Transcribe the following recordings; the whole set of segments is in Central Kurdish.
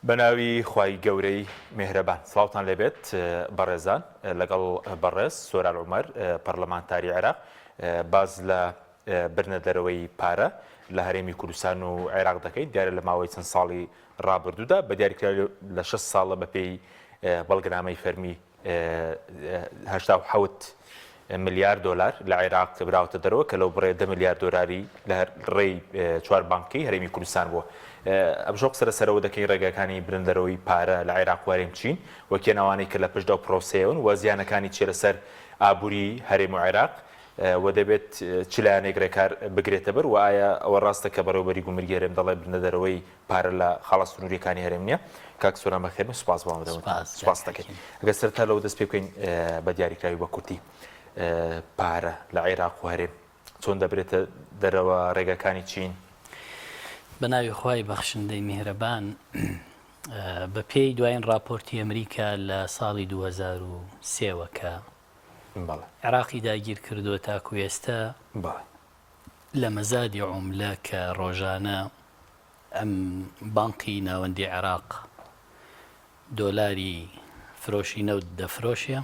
بەناوی خوای گەورەی مێهرەبان. سڵاوتان لێبێت بەڕێزان لەگەڵ بەڕێز سۆران عومەر پەڕلەمانتاری عێراق باس لە بردنە دەرەوەی پارە لە هەرێمی کوردستان و عێراق دەکەین دیارە لە ماوەی چەند ساڵی ڕابردوودا بە دیاریکراوی لە شەست ساڵە بەپێی بەڵگەنامەی فەرمی 87 ملیار دۆلار لە عێراق براوەتە دەرەوە کە لەو بڕێ 10 ملیار دۆلاری لە ڕێی چوار بانکی هەرێمی کوردستان بووە. ئەمشەو قسە لەسەرەوە دەکەین ڕێگاکانی برن دەرەوەی پارە لە عێراق و هەرێم چین و کێن ئەوانەی کە لە پشت ئەو پرۆسەیەوەن و زیانەکانی چیە لەسەر ئابووری هەرێم و عێراق و دەبێت چ لایەنێک ڕێکار بگرێتە بەر و ئایا ئەوە ڕاستە کە بەڕێوەبەری گومرگی هەرێم دەڵێ برنە دەرەوەی پارە لە خاڵە سنووریەکانی هەرێم نییە. کاک سۆران بەخێربێن سوپاس بۆ ئامادەبوونتان. سوپاس سوپاست کاک دەکەین. حەکیم. ئەگەر سەرەتا لەوە دەست پێ بکەین بە دیاریکراوی بە کورتی پارە لە عێراق و هەرێم چۆن دەبرێتە دەرەوە ڕێگاکانی چین؟ بە ناوی خوای بەخشندەی میهرەبان بە پێی دوایین ڕاپۆرتی ئەمریکا لە ساڵی 2003 وە کە بەڵێ. عێراقی داگیر کردووە تاکو ئێستا بەڵێ. لە مەزادی عوملە کە ڕۆژانە ئەم بانقی ناوەندی عێراق دۆلاری فرۆشی نەوت دەفرۆشێ،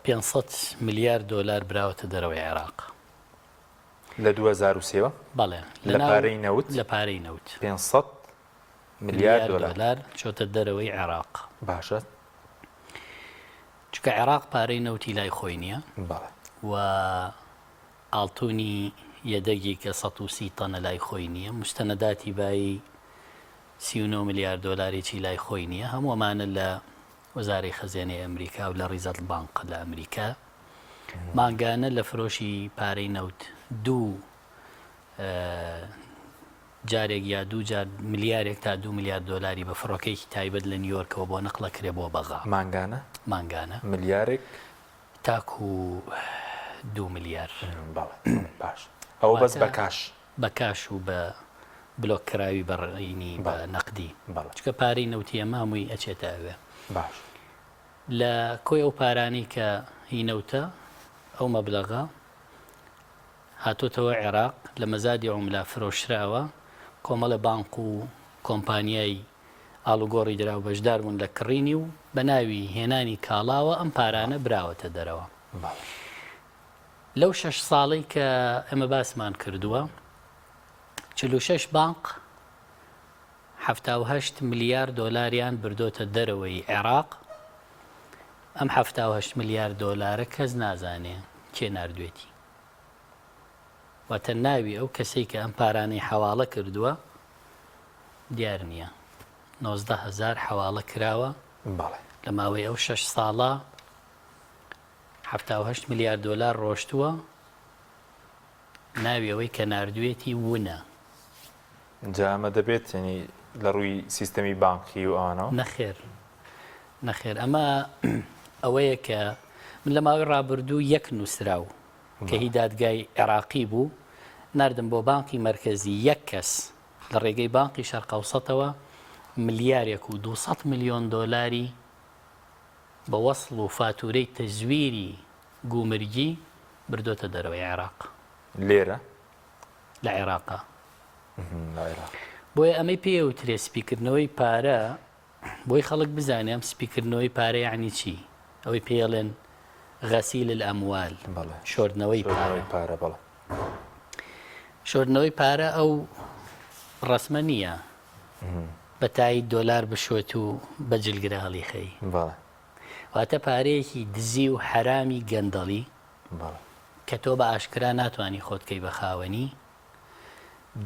500 ملیار دۆلار براوەتە دەرەوەی عێراق. لە 2003 وە؟ بەڵێ. لە پارەی نەوت؟ لە پارەی نەوت. 500 ملیار دۆلار. دۆلار چۆتە دەرەوەی عێراق. باشە. چونکە عێراق پارەی نەوتی لای خۆی نییە. بەڵێ. و ئاڵتونی یەدەگی کە 130 تەنە لای خۆی نییە، موستەنەداتی بایی 39 ملیار دۆلاریی لای خۆی نییە، هەموو ئەمانە لە وەزارەی خەزێنەی ئەمریکا و لە ڕیزەڵت بانق لە ئەمریکا مانگانە لە فرۆشی پارەی نەوت دوو جارێک یا دوو جار ملیارێک تا دوو ملیار دۆلاری بە فڕۆکەیەکی تایبەت لە نیویۆرکەوە بۆ نەقڵەکرێ بۆ بەغا. مانگانە؟ مانگانە. ملیارێک؟ تاکو دوو ملیار. بەڵێ باش. ئەوە بەس بە کاش؟ بە کاش و بە بلۆک کراوی بە ڕینی بە نەقدی. بەڵێ. چونکە پارەی نەوتی ئێمە هەمووی ئەچێتە ئەوێ. باش. لە کۆی ئەو پارانەی کە هی نەوتە ئەو مەبلەغە هاتۆتەوە عێراق لە مەزادی عوملە فرۆشراوە، کۆمەڵێ بانق و کۆمپانیای ئاڵوگۆڕی دراو بەشدار بوون لە کڕینی و بە ناوی هێنانی کاڵاوە ئەم پارانە براوەتە دەرەوە. لەو شەش ساڵەی کە ئێمە باسمان کردووە 46 بانق 78 ملیار دۆلاریان بردۆتە دەرەوەی عێراق. ئەم 78 ملیار دۆلارە کەس نازانێ کێ ناردوێتی. واتە ناوی ئەو کەسەی کە ئەم پارانەی حەواڵە کردووە دیار نییە. 19 هەزار حەواڵە کراوە بەڵێ. لە ماوەی ئەو شەش ساڵە 78 ملیار دۆلار ڕۆشتووە ناوی ئەوەی کە ناردوێتی ونە. جا ئەمە دەبێت یانی لە ڕووی سیستەمی بانقی و ئەوانەوە؟ نەخێر نەخێر ئەمە ئەوەیە کە من لە ماوەی ڕابردوو یەک نووسراو کە هی دادگای عێراقی بوو ناردم بۆ بانقی مەرکەزی یەک کەس لە ڕێگەی بانقی شەرقەوسەتەوە ملیارێک و 200 ملیۆن دۆلاری بە وەسڵ و فاتورەی تەزویری گومرگی بردۆتە دەرەوەی عێراق. لێرە؟ لە عێراقا. لە عێراق. بۆیە ئەمەی پێ ئەوترێ سپیکردنەوەی پارە بۆی خەڵک بزانێ ئەم سپیکردنەوەی پارە یەعنی چی؟ ئەوەی پێی ئەڵێن غسیل الاموال بەڵێ. شۆردنەوەی پارە. شۆردنەوەی پارە بەڵێ. شۆردنەوەی پارە ئەو ڕەسمە نییە بە تایید دۆلار بشۆیت و بە جلگرە هەڵیخەی. بەڵێ. واتە پارەیەکی دزی و حەرامی گەندەڵی بەڵێ. کە تۆ بە ئاشکرا ناتوانی خۆت کەی بە خاوەنی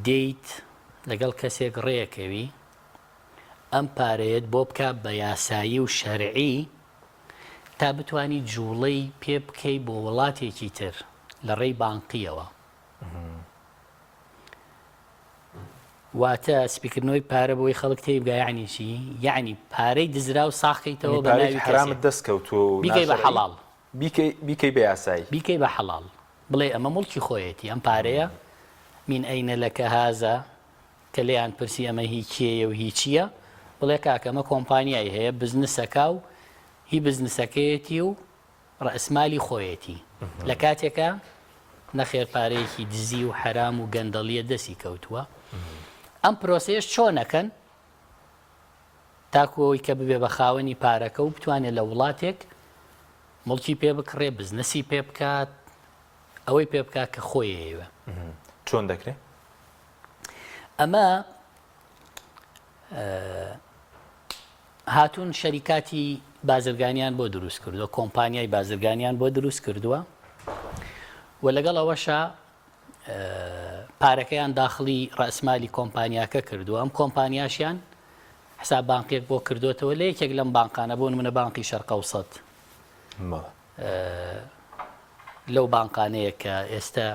دێیت لەگەڵ کەسێک ڕێکەوی ئەم پارەیەت بۆ بکا بە یاسایی و شەرعی تا بتوانی جوڵەی پێ بکەی بۆ وڵاتێکی تر لە ڕێی بانقیەوە. واتە سپیکردنەوەی پارە بۆی خەڵک تێبگا یەعنی چی؟ یەعنی پارەی دزراو ساغ کەیتەوە بە پارەی ناوی حەرامت کەسێک دەست کەوتووە و بیکەی بە ناشەرعی حەڵاڵ. بیکەی بیکەی بە یاسایی. بیکەی بە حەڵاڵ بڵێ ئەمە موڵکی خۆیەتی ئەم پارەیە من ئەین لک هذا کە لێیان پرسی ئەمە هی کێیە و هی چییە بڵێ کاکە ئەمە کۆمپانیای هەیە بزنسەکا و هی بزنسەکەیەتی و ڕەئسمالی خۆیەتی لە کاتێکا نەخێر پارەیەکی دزی و حەرام و گەندەڵیە دەسی کەوتووە ئەم پرۆسەیەش چۆن ئەکەن؟ تاکو ئەوەی کە ببێ بە خاوەنی پارەکە و بتوانێت لە وڵاتێک موڵکی پێ بکڕێ، بزنسی پێ بکات، ئەوەی پێ بکات کە خۆی ئەیەوێ. چۆن دەکرێ؟ ئەمە هاتوون شەریکاتی بازرگانیان بۆ دروست کردووە، کۆمپانیای بازرگانیان بۆ دروست کردووە و لەگەڵ ئەوەشا پارەکەیان داخڵی ڕەئسمالی کۆمپانیاکە کردووە، ئەم کۆمپانیاشیان حساب بانقیەک بۆ کردوێتەوە لە یەکێک لەم بانقانە بۆ نمونە بانقی شەرقەوسەت لەو بانقانەیە کە ئێستا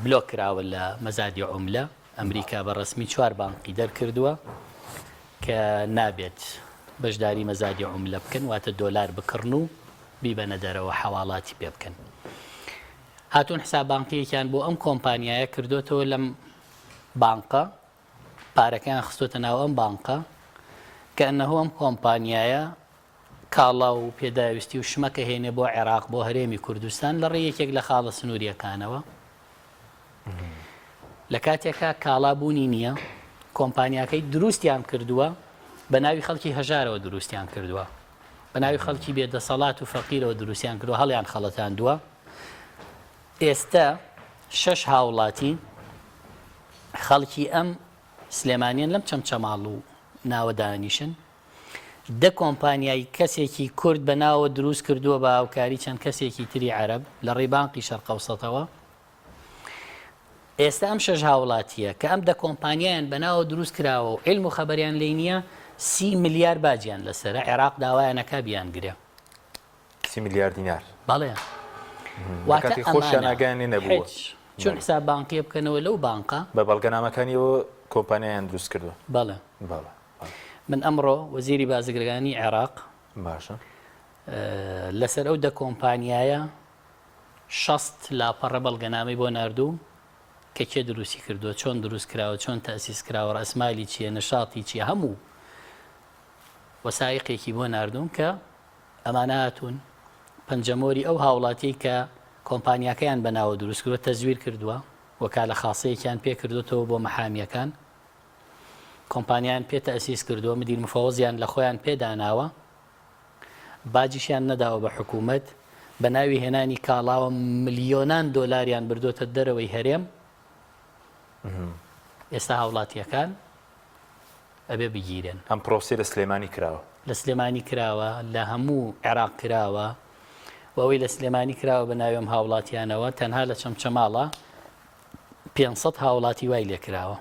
بلۆک کراوە لە مەزادی عوملە ئەمریکا بە ڕسمی چوار بانقی دەرکردووە کە نابێت بەشداری مەزادی عوملە بکەن واتە دۆلار بکڕن و بیبەنە دەرەوە حەواڵاتی پێ بکەن. هاتوون حساب بانقیەکیان بۆ ئەم کۆمپانیایە کردۆتەوە لەم بانقە پارەکەیان خستۆتە ناو ئەم بانقە کە ئەنەهۆ ئەم کۆمپانیایە کاڵا و پێداویستی و شمەکە هێنێ بۆ عێراق بۆ هەرێمی کوردستان لە ڕێی یەکێک لە خاڵە سنووریەکانەوە لە کاتێکا کاڵا بوونی نییە کۆمپانیاکەی دروستیان کردووە بە ناوی خەڵکی هەژارەوە دروستیان کردووە بە ناوی خەڵکی بێ دەسەڵات و فەقیرەوە دروستیان کردووە هەڵیان خەڵەتاندووە ئێستە شەش هاوڵاتی خەڵکی ئەم سلێمانیان لەم چەمچەماڵ و ناوە دانیشن دە کۆمپانیای کەسێکی کورد بە ناوە دروست کردووە بە هاوکاری چەند کەسێکی تری عەرەب لە ڕێی بانقی شەرقەوسەتەوە ئێستا ئەم شەش هاوڵاتییە کە ئەم دە کۆمپانیایان بەناوە دروست کراوە و عیلم و خەبەریان لێی نییە، سی ملیار باجیان لەسەرە، عێراق داوایان ئەکا بیانگرێ. سی ملیار دینار. بەڵێ. واتە کاتی خۆشیان ئاگایان لێ نەبووە. هیچ. چون حساب بانقیە بکەنەوە لەو بانقە. بە بەڵگەنامەکانیەوە کۆمپانیایان دروست کردووە. بەڵێ. بەڵێ. من ئەمڕۆ وەزیری بازرگانی عێراق. باشە. لەسەر ئەو دە کۆمپانیایە 60 لاپەڕە بەڵگەنامەی بۆ ناردووم کە کێ دروستی کردووە، چۆن دروست کراوە، چۆن تەئسیس کراوە، ڕەئسمالی چییە، نەشاتی چییە، هەموو وەسائیقێکی بۆ ناردووم کە ئەمانە هاتوون پەنجەمۆری ئەو هاوڵاتیەی کە کۆمپانیاکەیان بە ناوە دروست کردووە تەزویر کردووە، وەکالە خاسەیەکیان پێ کردووەتەوە بۆ مەحامییەکان، کۆمپانیایان پێ تەئسیس کردووە، مدیر مفەوەزیان لە خۆیان پێ داناوە. باجیشیان نەداوە بە حکومەت، بە ناوی هێنانی کاڵاوە ملیۆنان دۆلاریان بردۆتە دەرەوەی هەرێم، ئێستا هاوڵاتییەکان ئەبێ بگیرێن. ئەم پرۆسەیە لە سلێمانی کراوە؟ لە سلێمانی کراوە، لە هەموو عێراق کراوە و ئەوەی لە سلێمانی کراوە بە ناوی ئەم هاوڵاتیانەوە تەنها لە چەمچەماڵە 500 هاوڵاتی وای لێکراوە.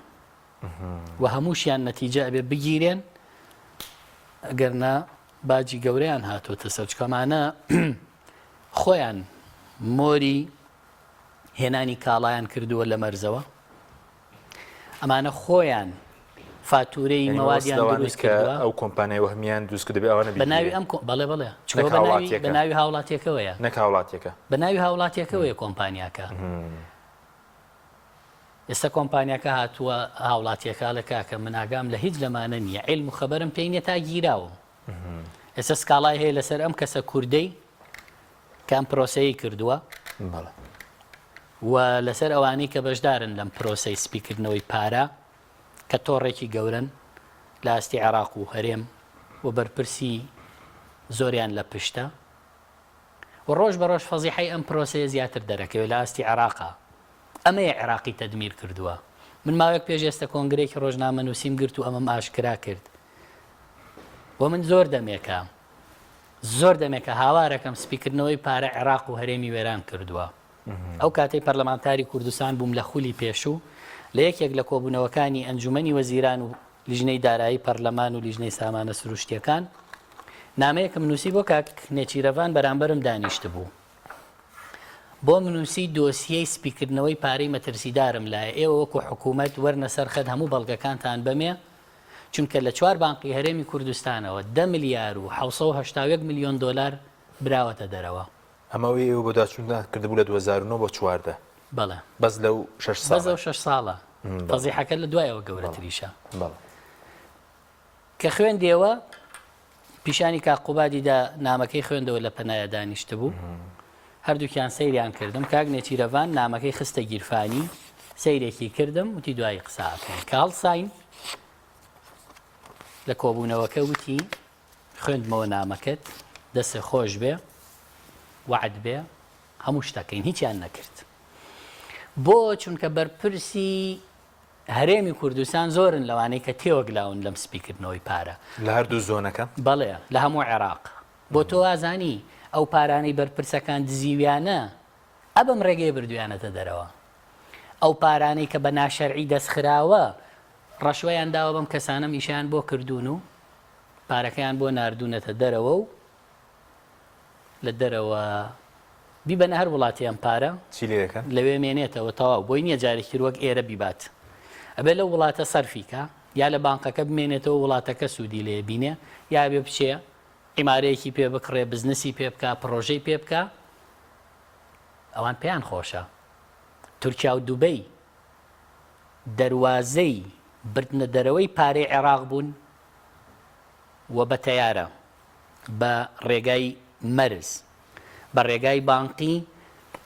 و هەمووشیان نەتیجە ئەبێ بگیرێن ئەگەرنا باجی گەورەیان هاتۆتە سەر چونکە ئەمانە خۆیان مۆری هێنانی کاڵایان کردووە لە مەرزەوە ئەمانە خۆیان فاتورەی مەوادیان دروست کردووە ئەو کۆمپانیای وەهمیان دروست کردبێ ئەوانە بە ناوی ئەم بەڵێ بەڵێ چونکە بە ناوی هاوڵاتیەکەوەیە نەک هاوڵاتیەکە بە ناوی هاوڵاتیەکەوەیە کۆمپانیاکە ئێستا کۆمپانیاکە هاتووە هاوڵاتیەکە ئەڵێ کاکە من ئاگام لە هیچ لەمانە نییە عیلم و خەبەرم پێی نییە تا گیراوم ئێستا سکاڵای هەیە لەسەر ئەم کەسە کوردەی کە ئەم پرۆسەیەی کردووە و لەسەر ئەوانەی کە بەشدارن لەم پرۆسەی سپیکردنەوەی پارە کە تۆڕێکی گەورن لە ئاستی عێراق و هەرێم و بەرپرسی زۆریان لە پشتە و ڕۆژ بە ڕۆژ فەزیحەی ئەم پرۆسەیە زیاتر دەرەکەوێت لە ئاستی عێراقا. ئەمەیە عێراقی تەدمیر کردووە. من ماوەیەک پێش ئێستە کۆنگرەیەکی ڕۆژنامەنووسیم گرت و ئەمەم ئاشکرا کرد و من زۆر دەمێکە زۆر دەمێکە هاوارەکەم سپیکردنەوەی پارە عێراق و هەرێمی وێران کردووە. ئەو کاتەی پەرلەمانتاری کوردستان بووم لە خولی پێشوو لە یەکێک لە کۆبوونەوەکانی ئەنجومەنی وەزیران و لیژنەی دارایی پەرلەمان و لیژنەی سامانە سروشتیەکان نامەیەکم نووسی بۆ کاک نێچیرەڤان بەرامبەرم دانیشتبوو بۆم نووسی دۆسیەی سپیکردنەوەی پارەی مەترسیدارم لایە ئێوە وەکو حکوومەت وەرنە سەر خەت هەموو بەڵگەکانتان بەمێ چونکە لە چوار بانقی هەرێمی کوردستانەوە دە ملیار و 681 ملیۆن دۆلار براوەتە دەرەوە. ئەمە ئەوەی ئێوە بەدواچوونتان کردبوو لە 2009 بۆ 14 بەڵێ. بەس لەو شەش ساڵە. بەس لەو شەش ساڵە. فەزیحەکە لە دوایەوە گەورەتریشە. بەڵێ. کە خوێندیەوە پیشانی کاک قوبادی دا نامەکەی خوێندەوە لە پەنایا دانیشتبوو. هەردووکیان سەیریان کردم کاک نێچیرەڤان نامەکەی خستە گیرفانی سەیرێکی کردم وتی دوایی قسە ئەکەین. کە هەڵساین. لە کۆبوونەوەکە وتی خوێندمەوە نامەکەت دەستت خۆش بێ وەعد بێ هەموو شتەکەین هیچیان نەکرد بۆ چونکە بەرپرسی هەرێمی کوردستان زۆرن لەوانەی کە تێوەگلاون لەم سپیکردنەوەی پارە. لە هەردوو زۆنەکە؟ بەڵێ لە هەموو عێراق. بۆ تۆ وازانی ئەو پارانەی بەرپرسەکان دزیویانە ئە بەم ڕێگەیە بردویانەتە دەرەوە. ئەو پارانەی کە بە ناشەرعی دەستخراوە ڕەشوەیان داوە بەم کەسانەم ئیشیان بۆ کردوون و پارەکەیان بۆ ناردوونەتە دەرەوە و لە دەرەوە بیبەنە هەر وڵاتی ئەم پارە چی لێ دەکەن؟ لەوێ مێنێتەوە تەواو بۆی نییە جارێکی تر وەک ئێرە بیبات ئەبێ لەو وڵاتە سەرفی کا یا لە بانقەکە بمێنێتەوە وڵاتەکە سوودی لێ بینێ یا بێ بچێ عیمارەیەکی پێ بکڕێ بزنسی پێ بکا پڕۆژەی پێ بکا ئەوان پێیان خۆشە تورکیا و دوبەی دەروازەی بردنە دەرەوەی پارەی عێراق بوون و بە تەیارە بە ڕێگای مەرز، بە ڕێگای بانقی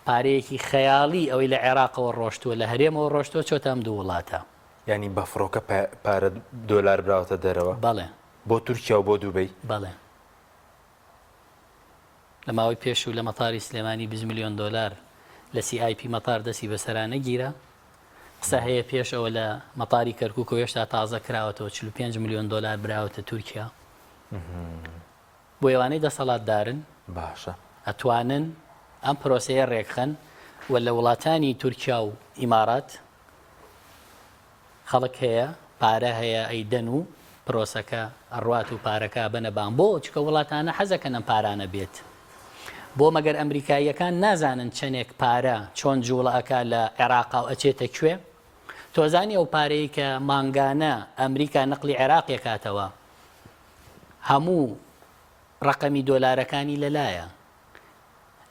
پارەیەکی خەیاڵی ئەوەی لە عێراقەوە ڕۆشتووە، لە هەرێمەوە ڕۆشتووە چۆتە ئەم دوو وڵاتە. یانی بە فڕۆکە پارە دۆلار براوەتە دەرەوە؟ بەڵێ. بۆ تورکیا و بۆ دوبەی؟ بەڵێ. لە ماوەی پێشوو لە مەتاری سلێمانی 20 ملیۆن دۆلار لە سی ئای پی مەتار دەستی بەسەرا نەگیرا. قسە هەیە پێش ئەوە لە مەتاری کەرکووکەوە هێشتا تازە کراوەتەوە 45 ملیۆن دۆلار براوەتە تورکیا. بۆیە ئەوانەی دەسەڵاتدارن باشە ئەتوانن ئەم پرۆسەیە ڕێکخەن و لە وڵاتانی تورکیا و ئیمارات خەڵک هەیە پارە هەیە ئەیدەن و پرۆسەکە ئەڕوات و پارەکە ئەبەنە بان بۆ چکە وڵاتانە حەزەکەن ئەم پارانە بێت بۆ مەگەر ئەمریکاییەکان نازانن چەندێک پارە چۆن جوڵە ئەکا لە عێراقا و ئەچێتە کوێ تۆزانی ئەو پارەی کە مانگانە ئەمریکا نەقلی عێراق ئەکاتەوە هەموو ڕەقەمی دۆلارەکانی لەلایە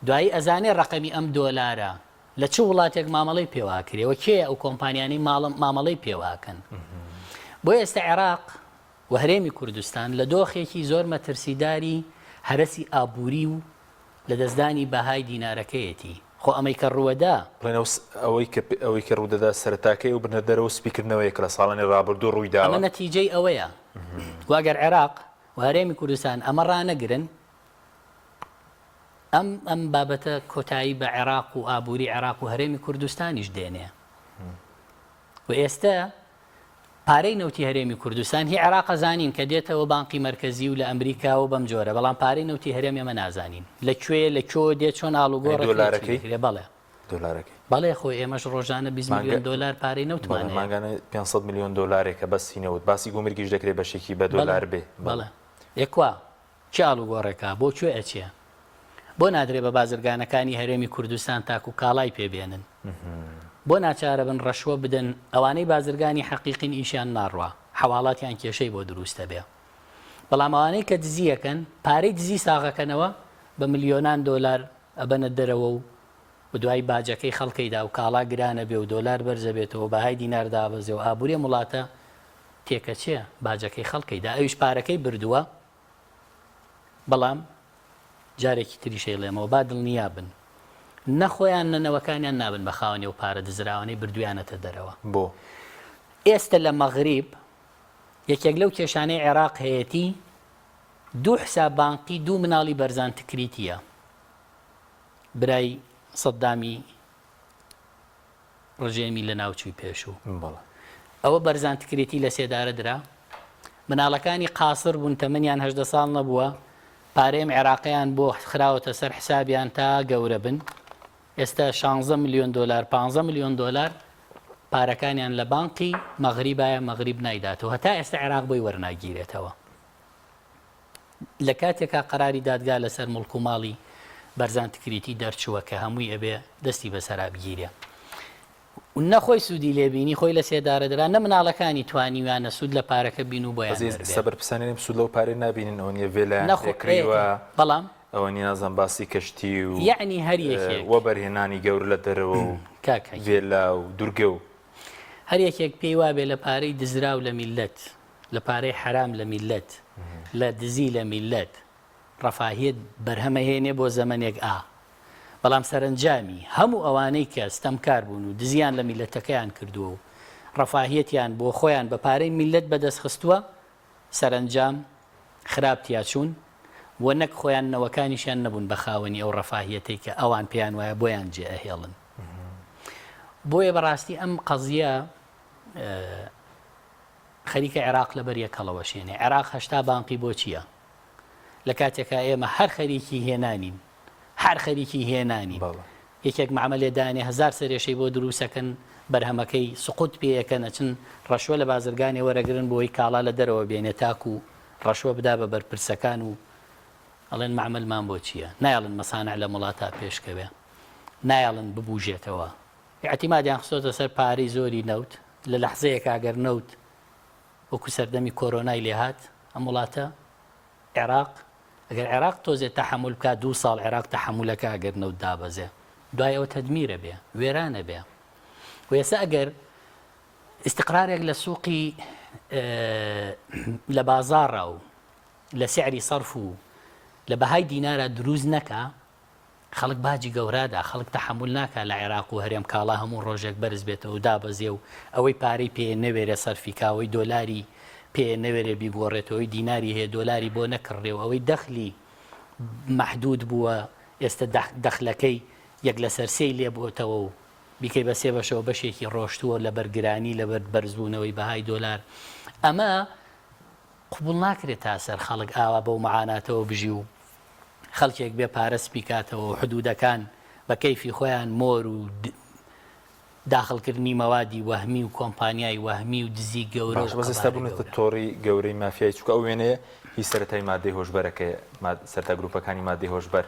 دوایی ئەزانێ ڕەقەمی ئەم دۆلارە لە چ وڵاتێک مامەڵەی پێوە ئەکرێ و کێیە ئەو کۆمپانیانەی مامەڵەی پێوە ئەکەن بۆ ئێستا عێراق و هەرێمی کوردستان لە دۆخێکی زۆر مەترسیداری هەرەسی ئابووری و لەدەستدانی بەهای دینارەکەیەتی خۆ ئەمەی کە ڕووەدا. بڵێن ئەوەی کە ئەوەی کە ڕوودەدا سەرەتاکەی ئەو بردنە دەرەوە و سپیکردنەوەیە کە لە ساڵانی ڕابردوو ڕوویداوە. ئەمە نەتیجەی ئەوەیە و ئەگەر عێراق و هەرێمی کوردستان ئەمە ڕانەگرن ئەم ئەم بابەتە کۆتایی بە عێراق و ئابووری عێراق و هەرێمی کوردستانیش دێنێ و ئێستە پارەی نەوتی هەرێمی کوردستان هی عێراق ئەزانین کە دێتەوە بانقی مەرکەزی و لە ئەمریکاوە بەم جۆرە بەڵام پارەی نەوتی هەرێم ئێمە نازانین لە کوێیە لە کوێوە دێت چۆن ئاڵوگۆڕ ئەی ئەکرێت چی دۆلارەکەی؟ دەکرێت بەڵێ دۆلارەکەی بەڵێ خۆ ئێمەش ڕۆژانە 20 مانگە ملیۆن دۆلار پارەی نەوتمان بەڵێ هەیە مانگانە 500 ملیۆن دۆلارێکە بەس هی نەوت باسی گومرگیش دەکرێت بەشێکی بە بەڵێ دۆلار بێ بەڵێ بەڵێ ئێ کوا چ ئاڵوگۆڕێکە؟ بۆ کوێ ئەچێ؟ بۆ نادرێ بە بازرگانەکانی هەرێمی کوردستان تاکو کاڵای پێ بێنن؟ بۆ ناچارەبن ڕەشوە بدەن؟ ئەوانەی بازرگانی حەقیقین ئیشیان ناڕوا، حەواڵاتیان کێشەی بۆ دروستەبێ. بەڵام ئەوانەی کە دزی ئەکەن، پارەی دزی ساغەکەنەوە، بە ملیۆنان دۆلار ئەبەنە دەرەوە و دوای باجەکەی خەڵکەیدا و کاڵا گرانەبێ و دۆلار بەرزەبێتەوە و بەهای دینار دابەزێ و ئابوری ئەم وڵاتە تێکەچێ، باجەکەی خەڵکەیدا، ئەویش پارەکەی بردووە. بەڵام جارێکی تریش ئەیڵێمەوە با دڵنیا بن نە خۆیان نە نەوەکانیان نابن بە خاوەنی ئەو پارە دزراوانەی بردویانەتە دەرەوە. بۆ؟ ئێستە لە مەغریب یەکێک لەو کێشانەی عێراق هەیەتی دوو حساب بانقی دوو مناڵی بەرزان تکریتیە برای سەدامی ڕژێمی لەناوچووی پێشوو. بەڵێ. ئەوە بەرزان تکریتی لە سێدارە درا. مناڵەکانی قاسر بوون تەمەنیان 18 ساڵ نەبووە. پارەی ئەم عێراقەیان بۆ خراوەتە سەر حسابیان تا گەورە بن. ئێستا 16 ملیۆن دۆلار، 15 ملیۆن دۆلار پارەکانیان لە بانقی مەغریبایە، مەغریب نایداتەوە. هەتا ئێستا عێراق بۆی وەرناگیرێتەوە. لە کاتێکا قەراری دادگا لەسەر موڵک و ماڵی بەرزان تکریتی دەرچووە کە هەمووی ئەبێ دەستی بەسەرا بگیرێ و نە خۆی سوودی لێ بینی خۆی لە سێدارە درا نە مناڵەکانی توانیویانە سوود لە پارەکە بین و بۆیان بەس دەربێ. ئێستا بەرپرسانی هەرێم سوود لەو پارەیە نابینن ئەوە نیە ڤێلایان نە خۆ پێ کڕیوە بەڵام ئەوە نیە نازانم باسی کەشتی و یەعنی هەر یەکێک وەبەرهێنانی گەورە لە دەرەوە و کاک حەکیم ڤێلا و دورگە و. هەر یەکێک پێی وابێ لە پارەی دزراو لە میللەت لە پارەی حەرام لە میللەت، لە دزی لە میللەت، ڕەفاهیەت بەرهەمەهێنێ بۆ زەمەنێک ئا. بەڵام سەرەنجامی هەموو ئەوانەی کە ستەمکار بوون و دزیان لە میللەتەکەیان کردووە و ڕەفاهیەتیان بۆ خۆیان بە پارەی میللەت بەدەست خستووە، سەرەنجام خراپ تیاچوون و نەک خۆیان نەوەکانیشیان نەبوون بە خاوەنی ئەو ڕەفاهیەتەی کە ئەوان پێیان وایە بۆیان جێ ئەهێڵن. بۆیە بەڕاستی ئەم قەزیە خەریکە عێراق لەبەر یەک هەڵەوەشێنێ. عێراق 80 بانقی بۆ چییە؟ لە کاتێکا ئێمە هەر خەریکی هێنانین هەر خەریکی هێنانین. یەکێک مەعمەلێ دانێ هەزار سەرێشەی بۆ دروسەکەن بەرهەمەکەی سقوت پێیەکەن ئەچن ڕەشوە لە بازرگانێ وەرەگرن بۆی کاڵا لە دەرەوە بێنێ تاکو ڕەشوە بدا بە بەرپرسەکان و ئەڵێن مەعمەلمان بۆ چیە نایەڵن مەسانع لەم وڵاتا پێشکەوێ نایەڵن ببوژێتەوە ئیعتیمادیان خستۆتە سەر پارەی زۆری نەوت لە لەحزەیەکا گەر نەوت وەکو سەردەمی کۆرۆنای لێهات ئەم وڵاتە عێراق ئەگەر عێراق تۆزێ تەحەمول بکا دوو ساڵ عێراق تەحەمولەکا ئەگەر نەوت دابەزێ دوای ئەوە تەدمیرە بێ وێرانە بێ و ئێستا ئەگەر ئیستقرارێک لە سوقی لە بازاڕا و لە سعری سەرف و لە بەهای دینارا دروست نەکا خەڵک باجی گەورادا، خەڵک تەحەمول ناکا لە عێراق و هەرێم کاڵا هەموو ڕۆژێک بەرز بێتەوە و دابەزێ و ئەوەی پارەی پێیە نەوێرێ سەرفی کا، ئەوەی دۆلاری پێیە نەوێرێ بیگۆڕێتەوە، ئەوەی دیناری هەیە دۆلاری بۆ نەکڕرێ و ئەوەی دەخلی مەحدود بووە ئێستە دەخلەکەی یەک لەسەر سێی لێ بۆتەوە و بیکەی بە سێ بەشەوە بەشێکی ڕۆشتووە لەبەر گرانی لەبەر بەرزبوونەوەی بەهای دۆلار ئەمە قبوڵ ناکرێت تا سەر خەڵک ئاوا بەو مەعاناتەوە بژی و خەڵکێک بێ پارە سپی کاتەوە و حدودەکان بە کەیفی خۆیان مۆر و داخڵکردنی مەوادی وەهمی و کۆمپانیای وەهمی و دزی گەورە و باشە بەس ئێستا قەبارە بوونەتە گەورە. تۆڕی گەورەی مافیایی چونکە ئەو وێنەیە هی سەرەتای مادەی هۆشبەرەکەیە سەرەتا گروپەکانی مادەی هۆشبەر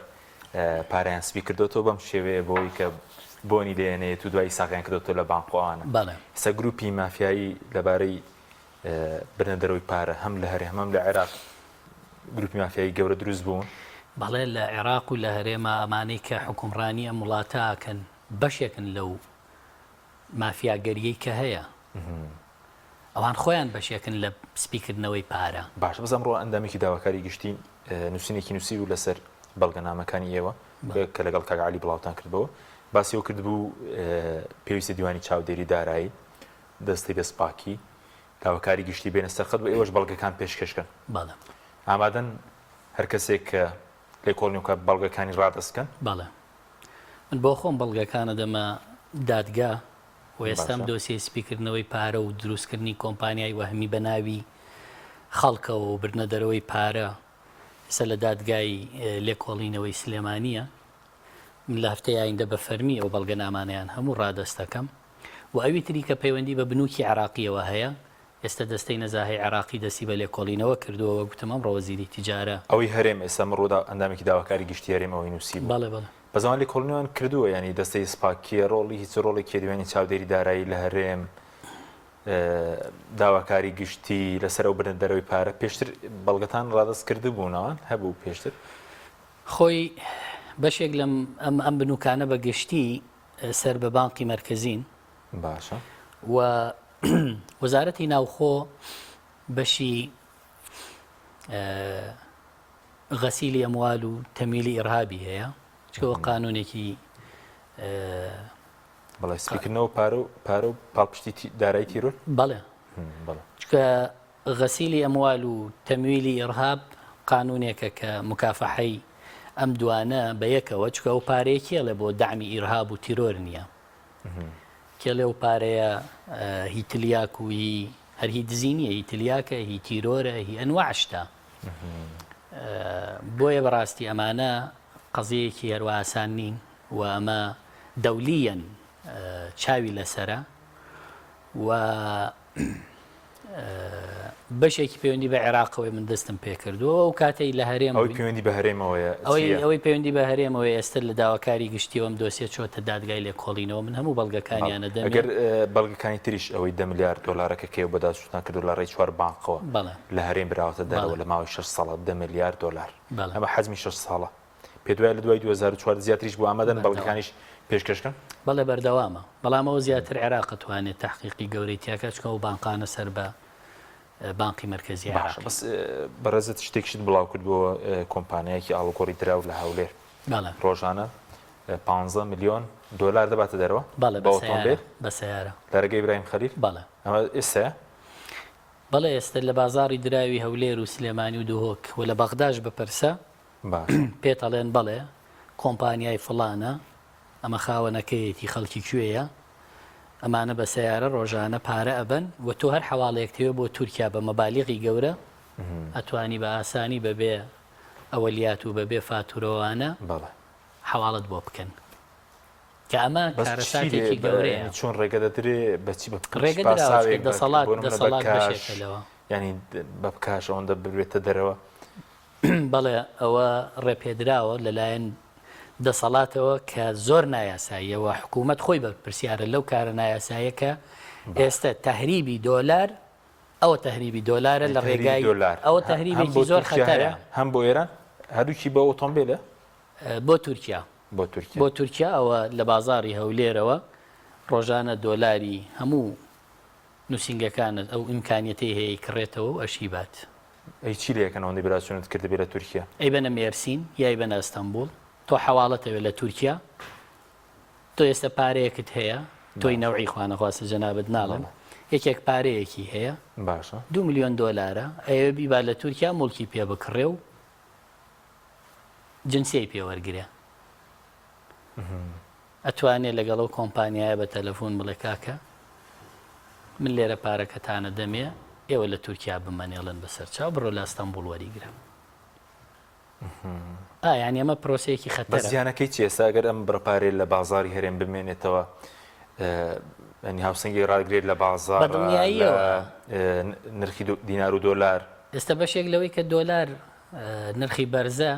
پارەیان سپی کردۆتەوە بەم شێوەیە بۆی کە بۆنی لێ نەیەت و دوایی ساغیان کردۆتەوە لە بانق و ئەوانە بەڵێ. ئێستا گروپی مافیایی لەبارەی بردنە دەرەوەی پارە هەم لە هەرێم هەم لە عێراق گروپی مافیایی گەورە دروست بوون؟ بەڵێ لە عێراق و لە هەرێما ئەمانەی کە حوکمڕانی ئەم وڵاتە ئەکەن بەشێکن لەو مافیاگەریەی کە هەیە ئەوان خۆیان بەشێکن لە سپیکردنەوەی پارە. باشە بەس ئەمڕۆ ئەندامێکی داواکاری گشتی نووسینێکی نووسیبوو لەسەر بەڵگەنامەکانی ئێوە کە لەگەڵ کاک عەلی بڵاوتان کردبەوە باسی ئەوە کردبوو پێویستە دیوانی چاودێری دارایی دەستەی دەستپاکی داواکاری گشتی بێنە سەر خەت و ئێوەش بەڵگەکان پێشکەش کەن. بەڵێ. ئامادەن هەر کەسێک کە لێکۆڵینەوە بکات بەڵگەکانی ڕادەست بکەن؟ بەڵێ. من بۆ خۆم بەڵگەکان ئەدەمە دادگا و ئێستا ئەم باشە. دۆسیەی سپیکردنەوەی پارە و دروستکردنی کۆمپانیای وەهمی بە ناوی خەڵکەوە و بردنە دەرەوەی پارە ئێستا لە دادگای لێکۆڵینەوەی سلێمانییە. من لە هەفتەی ئایندە بە فەرمی ئەو بەڵگەنامانەیان هەموو ڕادەست دەکەم. و ئەوی تری کە پەیوەندی بە بنوکی عێراقیەوە هەیە، ئێستە دەستەی نەزاهەی عێراقی دەستی بە لێکۆڵینەوە کردووە، وەک گوتم ئەمڕۆ وەزیری تیجارە. ئەوەی هەرێم ئێستا من ڕوودا ئەندامێکی داواکاری گشتی هەرێم ئەوەی نووسیبوو. بەڵێ بەڵێ. بەس ئەوان لێکۆڵینەوەیان کردووە یانی دەستەی سپاکیە ڕۆڵی هیچ ڕۆڵێکی دیوانی چاودێری دارایی لە هەرێم داواکاری گشتی لەسەر ئەو بردنە دەرەوەی پارە پێشتر بەڵگەتان ڕادەست کردبوون ئەوان هەبوو پێشتر؟ خۆی بەشێک لەم ئەم ئەم بنوکانە بە گشتی سەر بە بانقی مەرکەزین. باشە. و وەزارەتی ناوخۆ بەشی غەسیلی ئەموال و تەمیلی ئیرهابی هەیە چکەوە قانونێکی بەڵێ سپیکردنەوە پارە و پارە و پاڵپشتی دارای تیرۆر بەڵێ چکە غەسیلی ئەموال و تەمویلی ئیڕهاب قانونێکە کە موکافەحەی ئەم دوانە بە یەکەوە چونکە ئەو پارەیە کێڵێ بۆ دەعمی ئیرهاب و تیرۆر نییە کێڵێ ئەو پارەیە هی تلیاک و هی هەر هی دزی نییە هی تلیاکە هی تیرۆرە هی ئەنواع شتە بۆیە بەڕاستی ئەمانە قەزیەیەکی هەروە ئاسان نین و ئەمە دەولیەن چاوی لەسەرە و بەشێکی پەیوەندی بە عێراقەوەی من دەستم پێکردووە ئەو کاتەی لە هەرێم ئەوەی پەیوەندی بە هەرێمەوەیە ئەوەی ئەوەی پەیوەندی بە هەرێمەوەی ئێستا لە داواکاری گشتیەوەم دۆسیە چۆتە دادگای لێکۆڵینەوە من هەموو بەڵگەکانیانە دەم ئەگەر بەڵگەکانی تریش ئەوەی دە ملیار دۆلارەکە کێ بەداچوتان کردو لە ڕێی چوار بانقەوە لە هەرێم براوەتە دەرەوە لە ماوەی 6 ساڵە دە ملیار دۆلار ئەمە حەجمی 6 ساڵە پێت وایە لە دوای 2004 زیاتریش بوو ئامادەن بەڵگەکانیش پێشکەش کەن؟ بەڵێ بەردەوامە، بەڵام ئەوە زیاتر عێراق ئەتوانێت تەحقیقی گەورەی تیاکات چونکە ئەو بانقانە سەر بە بانقی مەرکەزی باشە عێراقین. بەس بەڕێزت شتێکیشت بڵاو کردبووەوە کۆمپانیایەکی ئاڵوگۆڕی دراو لە هەولێر بەڵێ. ڕۆژانە 15 ملیۆن دۆلار دەباتە دەرەوە بەڵێ بە بە سەیارە ئۆتۆمبێل بە سەیارە. لە ڕێگەی ئیبراهیم خەلیل بەڵێ. ئەمە ئێستایە؟ بەڵێ ئێستە لە بازاڕی دراوی هەولێر و سلێمانی و دهۆک و لە بەغداش بپرسە پێت ئەڵێن بەڵێ کۆمپانیای فڵانە ئەمە خاوەنەکەیەتی خەڵکی کوێیە ئەمانە بە سەیارە ڕۆژانە پارە ئەبەن و تۆ هەر حەواڵەیەک تەوێ بۆ تورکیا بە مەبالیغی گەورە ئەتوانی بە ئاسانی بەبێ ئەوەلیات و بەبێ فاتورەوانە حەواڵەت بۆ بکەن. کە ئەمە بەس چی لێ کارەساتێکی بە گەورەیە. یانی چۆن ڕێگە دەدرێ بە چی بە چ ڕێگە دراوە چونکە پاساوێک بە دەسەڵات بۆ نمونە بە دەسەڵات کاش بەشێکە لەوە. یانی بە کاش ئەوەندە ببرێتە دەرەوە؟ بەڵێ ئەوە ڕێپێدراوە لەلایەن دەسەڵاتەوە کە زۆر نایاساییە و حکوومەت خۆی بەرپرسیارە لەو کارە نایاساییە کە باشە. ئێستە تەهریبی دۆلار ئەوە تەهریبی دۆلارە یانی لە تەهریبی ڕێگای دۆلار ئەوە هە هەم تەهریبێکی بۆ زۆر تورکیا خەتەرە. هەیە هەم بۆ ئێران هەردووکی بە ئۆتۆمبێلە؟ بۆ تورکیا. بۆ تورکیا. بۆ تورکیا ئەوە لە بازاڕی هەولێرەوە ڕۆژانە دۆلاری هەموو نوسینگەکانت ئەو ئیمکانیەتەی هەیە ئەیکڕێتەوە و ئەشیبات. ئەی چی لێ ئەکەن ئەوەندەی براچونت کردبێ لە تورکیا؟ ئەیبەنە مێرسین یا ئەیبەنە ئەستەنبوڵ تۆ حەواڵەت ئەوێ لە تورکیا تۆ ئێستا پارەیەکت هەیە تۆی باشە. نەوعی خوانەخواستە جەنابت ناڵێم بەڵێ. یەکێک پارەیەکی هەیە باشە. دوو ملیۆن دۆلارە ئەیەوێ بیبا لە تورکیا موڵکی پێ بکڕێ و جنسیەی پێ وەرگرێ ئەتوانێ لەگەڵ ئەو کۆمپانیایە بە تەلەفۆن بڵێ کاکە من لێرە پارەکەتانە دەمێ ئێوە لە تورکیا بمەنێڵن بەسەر چاو بڕۆ لە ئەستەنبوڵ وەریگرە ئا یانی ئەمە پرۆسەیەکی بەس خەتەرە. زیانەکەی چیە ئێستا ئەگەر ئەم بڕە پارەیە لە بازاڕی هەرێم بمێنێتەوە ینی هاوسەنگی ڕاگرێت لە بە بازاڕ لە دڵنیاییەوە. نرخی دینار و دۆلار. ئێستا بەشێک لەوەی کە دۆلار نرخی بەرزە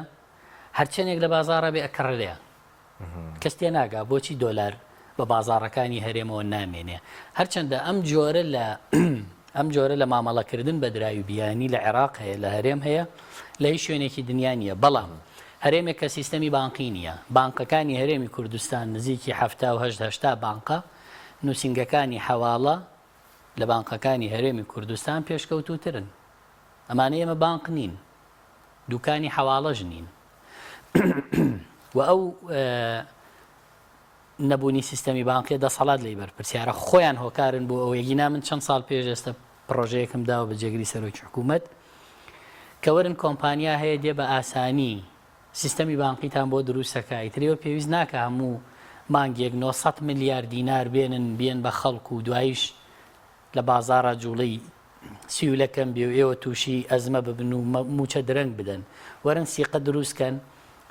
هەرچەندێک لە بازاڕا بێ ئەکڕرێ کەس تێناگا بۆچی دۆلار بە بازاڕەکانی هەرێمەوە نامێنێ هەرچەندە ئەم جۆرە لە ئەم جۆرە لە مامەڵەکردن بە دراوی بیانی لە عێراق هەیە لە هەرێم هەیە لە هیچ شوێنێکی دنیا نییە بەڵام هەرێمێک کە سیستەمی بانقی نییە بانقەکانی هەرێمی کوردستان نزیکی 78 هەشتا بانقە نووسینگەکانی حەواڵە لە بانقەکانی هەرێمی کوردستان پێشکەوتووترن. ئەمانە ئێمە بانق نین، دوکانی حەواڵەش نین و ئەو نەبوونی سیستەمی بانقیە دەسەڵات لێی بەرپرسیارە، خۆیان هۆکارن بۆ ئەوەی گینا من چەند ساڵ پێش ئێستا پڕۆژەیەکم داوە بە جێگری سەرۆکی حکوومەت کە وەرن کۆمپانیا هەیە دێ بە ئاسانی سیستەمی بانقیتان بۆ دروستەکا ئیتر ئێوە پێویست ناکا هەموو مانگێک 900 ملیار دینار بێنن بێن بە خەڵک و دوایش لە بازاڕا جوڵەی سیولە کەم بێ و ئێوە تووشی ئەزمە ببن و مووچە درەنگ بدەن. وەرن سیقە دروست کەن،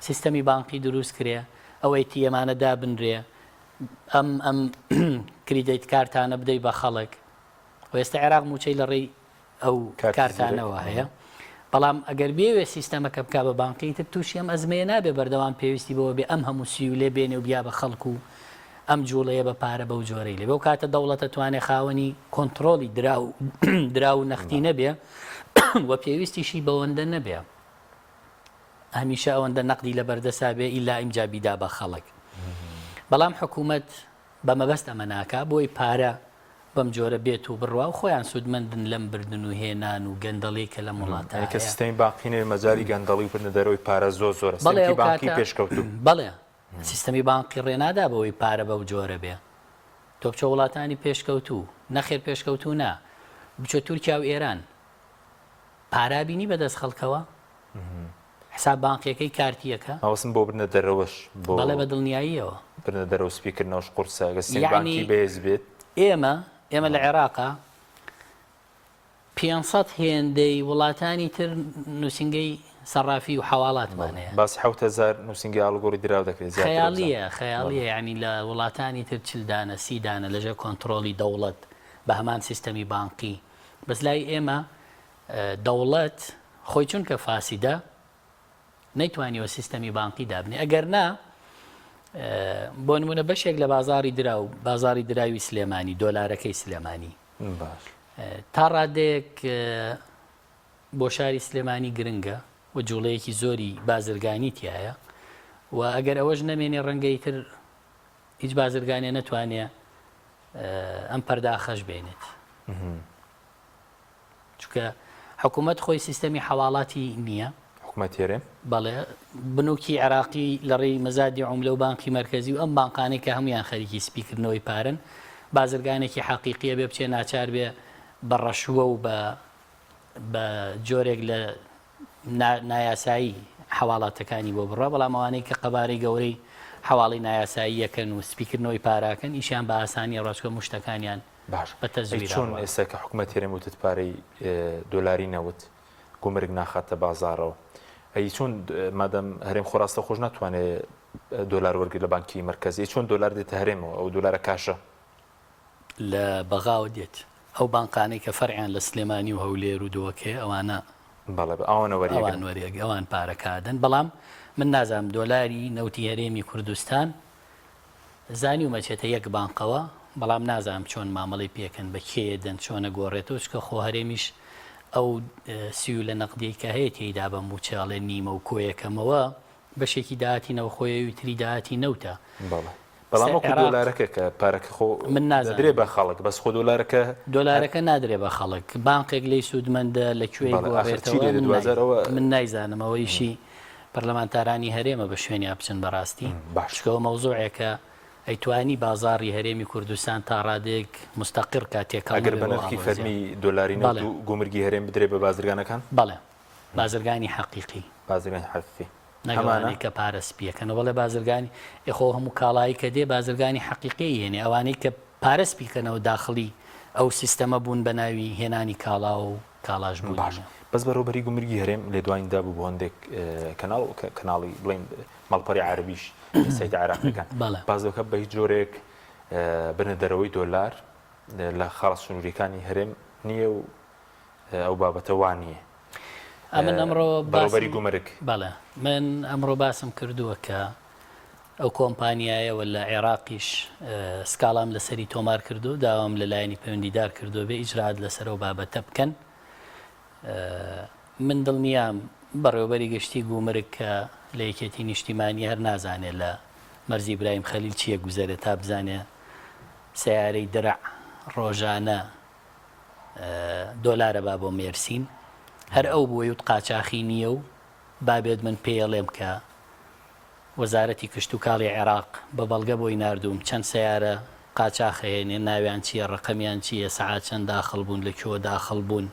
سیستەمی بانقی دروست کرێ، ئەو ATM انە دابنرێ، ئەم ئەم credit card انە بدەی بە خەڵک. و ئێستا عێراق مووچەی لە ڕێی ئەو کارتانەوە هەیە. بەڵام ئەگەر بێوێ سیستەمەکە بکا بە بانقی ئیتر تووشی ئەم ئەزمەیە نابێ بەردەوام پێویستی بەوە بێ ئەم هەموو سیولێ بێنێ و بیا بە خەڵک و ئەم جوڵەیە بە پارە بەو جۆرەی لێ بەو کاتە دەوڵەتە توانێ خاوەنی کۆنتڕۆڵی دراو دراو و نەختی نەبێ و پێویستیشی بەوەندە نەبێ هەمیشە ئەوەندە نەقدی لە بەردەسا بێ ئیلا ئیمجا بیدا بە خەڵک بەڵام حکوومەت بە مەبەست ئەمە ناکا بۆی پارە بەم جۆرە بێت و بڕوا و خۆیان سوودمەندن لەم بردن و هێنان و گەندەڵی کە لەم وڵاتە یانی کە سیستەمی بانقی نەبێ مەجالی گەندەڵی و بردنە دەرەوەی پارە زۆر زۆرە بەڵێ سیستەمێکی ئەو بانقی کاتە پێشکەوتوو. بەڵێ سیستەمی بانقی ڕێ نادا بەوەی پارە بەو جۆرە بێ تۆ بچۆ وڵاتانی پێشکەوتوو نەخێر پێشکەوتوو نا بچۆ تورکیا و ئێران پارە بینی بەدەست خەڵکەوە حساب بانقیەکەی کارتیەکە. مەبەستم بۆ بردنە دەرەوەش بۆ. بەڵێ بە دڵنیاییەوە. بردنە دەرەوە سپی کردنەوەش قورسە گەر سیستەمی یەعنی بانکی بەهێز بێت. ئێمە ئێمە لە عێراقا 500 هێندەی وڵاتانی تر نووسینگەی سەڕافی و حەواڵاتمان هەیە. باسی 7000 نووسینگەی ئاڵوگۆڕی دراو دەکرێت زیاتر وەبزانم. خەیاڵیە خەیاڵیە یەعنی لە وڵاتانی تر 40 دانە 30 دانە لەژێر کۆنتڕۆڵی دەوڵەت بە هەمان سیستەمی بانقی بەس لای ئێمە دەوڵەت خۆی چونکە فاسیدە نەیتوانیوە سیستەمی بانقی دابنێ ئەگەر نا بۆ نمونە بەشێک لە بازاری دراو بازاری دراوی سلێمانی دۆلارەکەی سلێمانی تا ڕادەیەک بۆ شاری سلێمانی گرنگە و جوڵەیەکی زۆری بازرگانی تایە و ئەگەر ئەوەش نەمێنێ ڕەنگەی تر هیچ بازرگانێ نەتوانێ ئەم پەرداخەش بێنێت. چونکە حکوومەت خۆی سیستەمی حەواڵاتی نییە. حکوومەتی هەرێم؟ بەڵێ، بنوکی عێراقی لە ڕێی مەزادی عوملە و بانقی مەرکەزی و ئەم بانقانەی کە هەموویان خەریکی سپیکردنەوەی پارەن، بازرگانێکی حەقیقی ئەبێ بچێ ناچار بێ بە ڕەشوە و بە. بە جۆرێک لە نایاسایی حەواڵاتەکانی بۆ بڕا، بەڵام ئەوانەی کە قەبارەی گەورەی حەواڵەی نایاسایی یەکەن و سپیکردنەوەی پاراکەن ئیشیان بە ئاسانی ئەڕوا چونکە مشتەکانیان باش بە ئەی تەزویر چۆن ئەڕوا. ئێستا کە حکومەت هەرێم وتت پارەی دۆلاری نەوت گومرگ ناخاتە بازاڕەوە ئەی چۆن مادەم هەرێم خۆ ڕاستەوخۆش ناتوانێ دۆلار وەرگرێت لە بانکی مەرکەزی ئەی چۆن دۆلار دێتە هەرێمەوە ئەو دۆلارە کاشە؟ لە بەغاوە دێت. ئەو بانقانەی کە فەرعیان لە سلێمانی و هەولێر و دهۆک هەیە ئەوانە بەڵێ ئەوانە وەریەگرن. ئەوان وەریەگ ئەوان پارەکە ئەدەن بەڵام من نازانم دۆلاری نەوتی هەرێمی کوردستان زانیومە چێتە یەک بانقەوە بەڵام نازانم چۆن مامەڵەی پێکەن بە کێ دەن چۆن ئەگۆڕێتەوە چونکە خۆ هەرێمیش ئەو سیولە نەقدیەی کە هەیە تێیدا بە مووچە ئەڵێ نیمە و کۆیەکەمەوە بەشێکی داهاتی ناوخۆیە ئەوی تری داهاتی نەوتە. بەڵێ بەڵام وەکو دۆلارەکە کە پارەکە خۆ من نازانم دەدرێ بە خەڵک بەس خۆ دۆلارەکە دۆلارەکە نادرێ بە خەڵک بانقێک لێی سوودمەندە لە کوێی بەڵێ ئاخر چی گۆڕێتەوە لێ دێ من دواجار ئەوە من نایزانم ئەوە ئیشی پەرلەمانتارانی هەرێمە بە شوێنیا بچن بەڕاستی باش چونکە ئەوە مەوزوعێکە ئەیتوانی بازاڕی هەرێمی کوردستان تا ڕادەیەک مستەقڕ کا تێکەڵ ئەگەر نەبێ بە بەو نرخی ئاڵۆزیە فەرمی دۆلاری نەوت بەڵێ و گومرگی هەرێم بدرێ بە بازرگانەکان؟ بەڵێ بازرگانی حەقیقی. بازرگانی حەقیقی نەک هەمانە؟ ئەوانەی کە پارە سپیەکەن بەڵێ بازرگانی ئێ خۆ هەموو کاڵایی کە دێ بازرگانی حەقیقی ئەیهێنێ ئەوانەی کە پارە سپیکەنەوە داخڵی ئەو سیستەمە بوون بە ناوی هێنانی کاڵا و کاڵاش بوونی باش نیە. بەس بەڕێوەبەری گومرگی هەرێم لێدوانی دابوو بۆ هەندێک کەناڵ و کەناڵی بڵێین ماڵپەڕی عەرەبیش سایتە عێراقیەکان بەڵێ. باس دەکات بە هیچ جۆرێک بنە دەرەوەی دۆلار لە خاڵە سنووریەکانی هەرێم نییە و ئەو بابەتە وا نییە. ئەمن ئەمڕۆ بەڕێوەبەری باسم گومرگ. بەڵێ من ئەمڕۆ باسم کردووە کە ئەو کۆمپانیایەوە لە عێراقیش سکاڵام لەسەری تۆمار کردو داوام لە لایەنی پەیوەندیدار کردووە بێ ئیجرائات لەسەر ئەو بابەتە بکەن. من دڵنیام بەڕێوەبەری گشتی گومرگ کە لە یەکێتی نیشتیمانی هەر نازانێ لە مەرزی ئیبراهیم خەلیل چییە گوزەرێ تا بزانێ سەیارەی درع ڕۆژانە دۆلارە با بۆ مێرسین هەر ئەو بووی وت قاچاخی نییە و بابێت من پێیەڵێم کە وەزارەتی کشتوکاڵی عێراق بە بەڵگە بۆی ناردووم چەند سەیارە قاچاخ ئەهێنێ ناویان چییە ڕەقەمیان چییە سەعات چەند داخڵ بوون لە کوێوە داخڵ بوون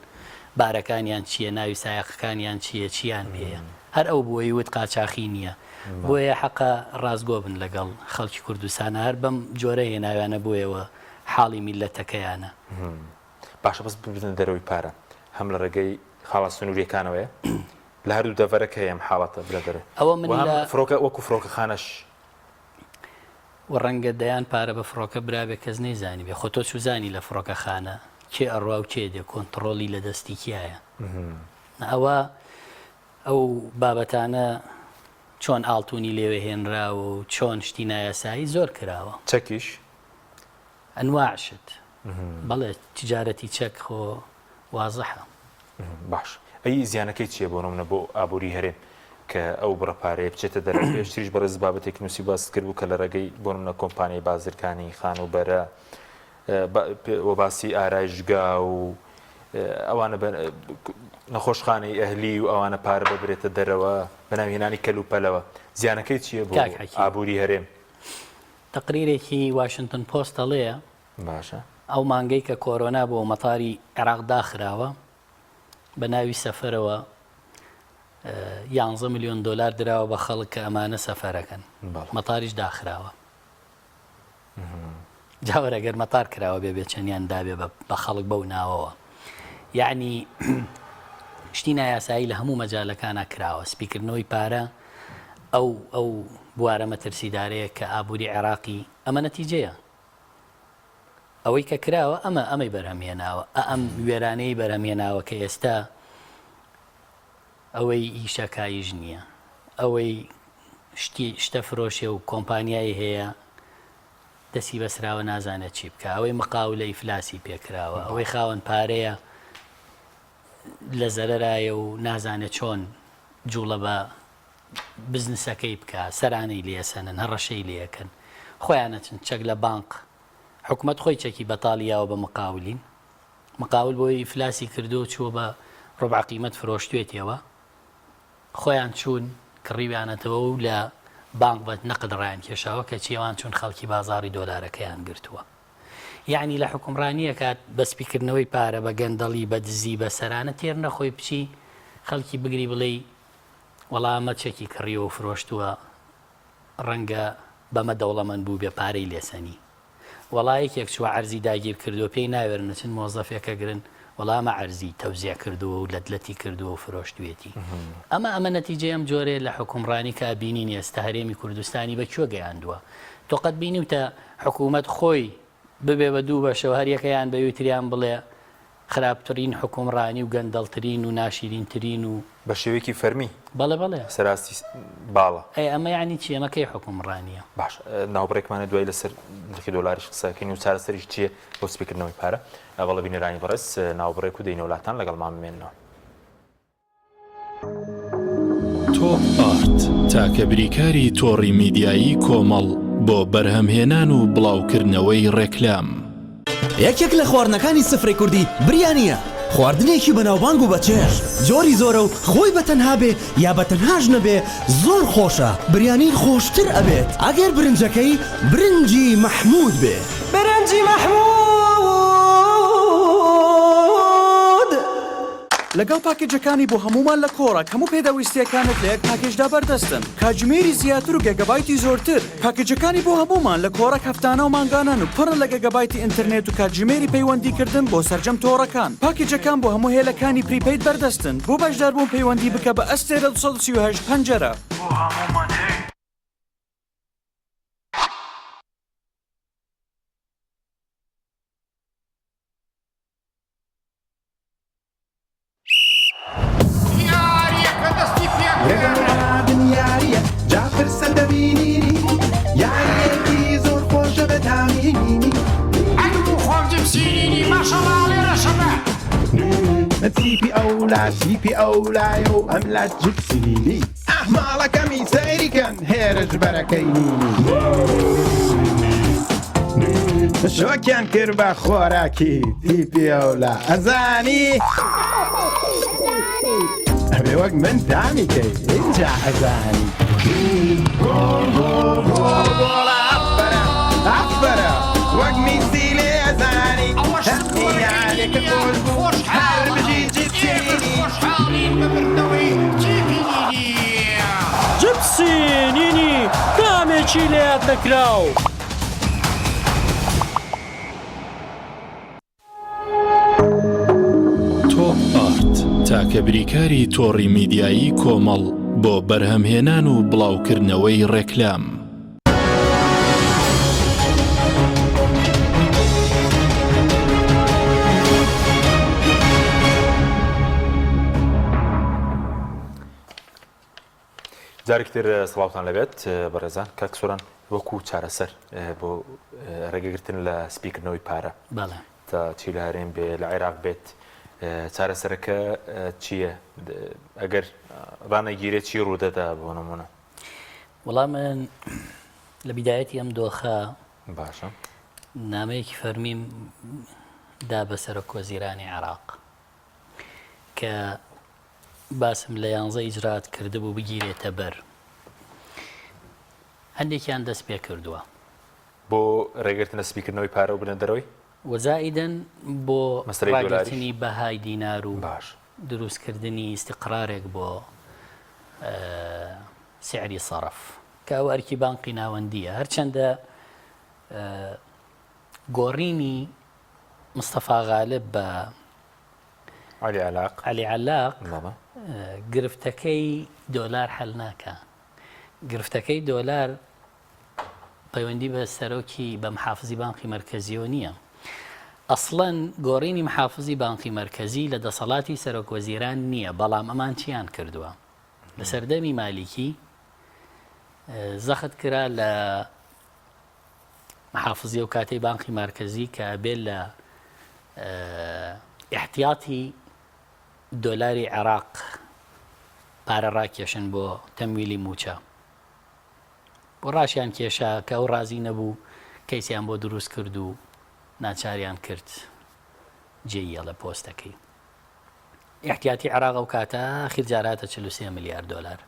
بارەکانیان چییە ناوی سایەقەکانیان چییە چییان پێیە هەر ئەو بووی وت قاچاخی نییە بۆیە حەقە ڕاستگۆ بن لەگەڵ خەڵکی کوردستان هەر بەم جۆرە هێناویانە بۆیەوە حاڵی میللەتەکەیانە. باشە بەس بردنە دەرەوەی پارە هەم لە ڕێگەی خاڵە سنووریەکانەوەیە لە هەردوو دەڤەرەکە هەیە ئەم حاڵەتە برە دەرێ ئەوە من و هەم لە فڕۆکە وەکو فڕۆکەخانەش. و ڕەنگە دەیان پارە بە فڕۆکە برابێ کەس نەیزانیبێ خۆ تۆ چوزانی لە فڕۆکەخانە کێ ئەڕوا و کێ دێ کۆنتڕۆڵی لە دەستی کیایە ئەوە ئەو بابەتانە چۆن ئاڵتونی لێوێ هێنراوە و چۆن شتی نایاسایی زۆر کراوە. چەکیش؟ ئەنواع شت. بەڵێ تجارەتی چەک خۆ وازحە. باش ئەی زیانەکەی چیە بۆ نمونە بۆ ئابوری هەرێم کە ئەو بڕە پارەیە بچێتە دەرەوە پێشتریش بەڕێز بابەتێک نووسی باست کردبوو کە لە ڕێگەی بۆ نمونە کۆمپانیای بازرگانی خانووبەرە و باسی ئارایشگا و ئەوانە نەخۆشخانەی ئەهلی و ئەوانە پارە ببرێتە دەرەوە بە ناوهێنانی کەلوپەلەوە زیانەکەی چییە بۆ ئابووری هەرێم؟ تەقریرێکی واشنتن پۆست ئەڵێ باشە ئەو مانگەی کە کۆرۆنا بۆ مەتاری عێراق داخراوە بە ناوی سەفەرەوە یانزە ملیۆن دۆلار دراوە بە خەڵک کە ئەمانە سەفەرەکەن مەتاریش داخراوە جا وەرە گەر مەتار کراوە بێ بێ چەندیان دابێ بە خەڵک بەو ناوەوە یعنی شتی نایاسایی لە هەموو مەجالەکانە کراوە سپیکردنەوەی پارە ئەو ئەو بوارە مەترسیدارەیە کە ئابووری عێراقی ئەمە نەتیجەیە ئەوەی کە کراوە ئەمە ئەمەی بەرهەمهێناوە ئەم وێرانەی بەرهەمهێناوە کە ئێستا ئەوەی ئیشەکا ئیش نییە ئەوەی شتی شتە فرۆشێ و کۆمپانیای هەیە دەستی بەسراوە نازانێت چی بکە ئەوەی مقاولە ئیفلاسی پێکراوە ئەوەی خاوەن پارەیە لە زەرەرایە و نازانێت چۆن جوڵە بە بزنسەکەی بکە سەرانەی لێسەنن هەڕەشەی لێەکەن خۆیان ئەچن چەک لە بانق حکومەت خۆی چەکی بەتاڵی یاوە بە مقاولین مقاول بۆی ئیفلاسی کردووە چووە بە ڕوبع قیمەت فرۆشتوێتیەوە خۆیان چوون کڕیویانەتەوە و لە بانق بە نەقد ڕایان کێشاوە کەچی ئەوان چوون خەڵکی بازاڕی دۆلارەکەیان گرتووە. یەعنی لە حوکمڕانییەکا بە سپیکردنەوەی پارە، بە گەندەڵی، بە دزی، بە سەرانە تێر نەخۆی بچی خەڵکی بگری بڵێی وەڵا ئەمە چەکی کڕیوە و فرۆشتووە ڕەنگە بەمە دەوڵەمەند بووبێ پارەی لێ سەنی. وەڵا یەکێک چووە عەرزی داگیر کردووە پێی ناوێرن ئەچن مۆزەفێک ئەگرن وەڵا ئەمە عەرزی تەوزیع کردووە و لەت لەتی کردووە و فرۆشتویەتی ئەمە ئەمە نەتیجەی ئەم جۆرەیە لە حوکمڕانی کە ئەبینین ئێستا هەرێمی کوردستانی بە کوێ گەیاندووە تۆ قەت بینیوتە حکوومەت خۆی ببێ بە دوو بەشەوە هەریەکەیان بە یوتریان بڵێ خراپترین حوکمڕانی و گەندەڵترین و ناشیرینترین و. بە شێوەیەکی فەرمی. بەڵێ بەڵێ. سەر ئاستی باڵا. ئەی ئەمە یانی چی؟ ئەمە کەی حوکمڕانییە؟ باشە ناوبڕێکمانە دوای لەسەر نرخی دۆلاریش قسە ئەکەین و چارەسەریش چییە بۆ سپیکردنەوەی پارە؟ بەڵێ بینەرانی بەڕێز ناوبڕێک و دێینەوە لاتان لەگەڵمان بمێننەوە. تۆپ ئارت تاکە بریکاری تۆڕی میدیایی کۆمەڵ بۆ بەرهەمهێنان و بڵاوکردنەوەی ڕێکلام. یەکێک لە خواردنەکانی سفرەی کوردی بریانییە، خواردنێکی بەناوبانگ و بەچێژ، جۆری زۆرە و خۆی بە تەنها بێ یا بە تەنهاش نەبێ زۆر خۆشە، بریانی خۆشتر ئەبێت ئەگەر برنجەکەی برنجی مەحموود بێ. برنجی مەحموود. لەگەڵ پاکێجەکانی بۆ هەموومان لە کۆڕەک هەموو پێداویستییەکانت لە یەک پاکێجدا بەردەستن، کاتژمێری زیاتر و گێگابایتی زۆرتر. پاکێجەکانی بۆ هەموومان لە کۆڕەک هەفتانە و مانگانەن و پڕن لە گێگابایتی ئینتەرنێت و کاتژمێری پەیوەندیکردن بۆ سەرجەم تۆڕەکان. پاکێجەکان بۆ هەموو هێلەکانی prepaid بەردەستن. بۆ بەشداربوون پەیوەندی بکە بە ئەستێرە 238 پەنجەرە. بۆ هەموومان هەیە. یاریەکە دەستی پێکرد. یاریە جا پرسە دەبینینی یاریەکی زۆر خۆشە بە تامینی ئەی بوو خۆم جپسینینی ماشەڵا ئەڵێ ڕەشەبە. تیپی ئەولا تیپی ئەولایە و ئەملا جپسینی ئاه ماڵەکەمی سەیری کەن هێرش بەرەکەی نینی شۆکیان کرد بە خۆراکی تیپی ئەولا ئەزانی ئەبێ وەک من تامی کەی ئینجا ئەزانی گۆڵ گۆڵ گۆڵ گۆڵە ئەفەرە ئەفەرە وەک میسی لێ ئەزانی ئەوەش یاریەکە خۆش بوو هەر بژی جپسینی خۆشحاڵین بە بردنەوەی تیپی نینی. جپسی نینی تامێکی لەیاد نەکراو. تۆپ ئارت تاکە بریکاری تۆڕی میدیایی کۆمەڵ بۆ بەرهەمهێنان و بڵاوکردنەوەی ڕێکلام. جارێکی تر سڵاوتان لەبێت بەڕێزان کاک سۆران وەکو چارەسەر بۆ ڕێگەگرتن لە سپیکردنەوەی پارە بەڵێ تا چی لە هەرێم بێ لە عێراق بێت چارەسەرەکە چییە ئەگەر ڕانەگیرێت چی ڕوودەدا بۆ نمونە وەڵا من لە بیدایەتی ئەم دۆخە باشە نامەیەکی فەرمیم دا بە سەرۆک وەزیرانی عێراق کە باسم لە یانزە ئیجرات کردبوو بگیرێتە بەر هەندێکیان دەست پێ کردووە بۆ ڕێگرتن لە سپیکردنەوەی پارە و بنە دەرەوەی وەزائیدەن بۆ مەسەلەی دۆلاریش؟ ڕاگرتنی بەهای دینار و باش. دروستکردنی ئیستیقرارێک بۆ سعری سەرف کە ئەو ئەرکی بانقی ناوەندییە هەرچەندە گۆڕینی مستەفا غالب بە عەلی عەلاق عەلی عەلاق بەڵێ. گرفتەکەی دۆلار حەل ناکا گرفتەکەی دۆلار پەیوەندی بە سەرۆکی بە محافزی بانقی مەرکەزیەوە نییە. ئەسڵەن گۆڕینی محافزی بانقی مەرکەزی لە دەسەڵاتی سەرۆک وەزیران نییە، بەڵام ئەمان چیان کردووە؟ لە سەردەمی مالیکی زەخت کرا لە محافزی ئەو کاتەی بانقی مەرکەزی کە ئەبێ لە ئیحتیاتی دۆلاری عێراق پارە ڕاکێشن بۆ تەمویلی مووچە. بۆ ڕاشیان کێشا کە ئەو ڕازی نەبوو کەیسیان بۆ دروست کرد و ناچاریان کرد جێی یەڵە پۆستەکەی. ئیحتیاتی عێراق ئەو کاتە ئاخیر جار هاتە 43 ملیار دۆلار.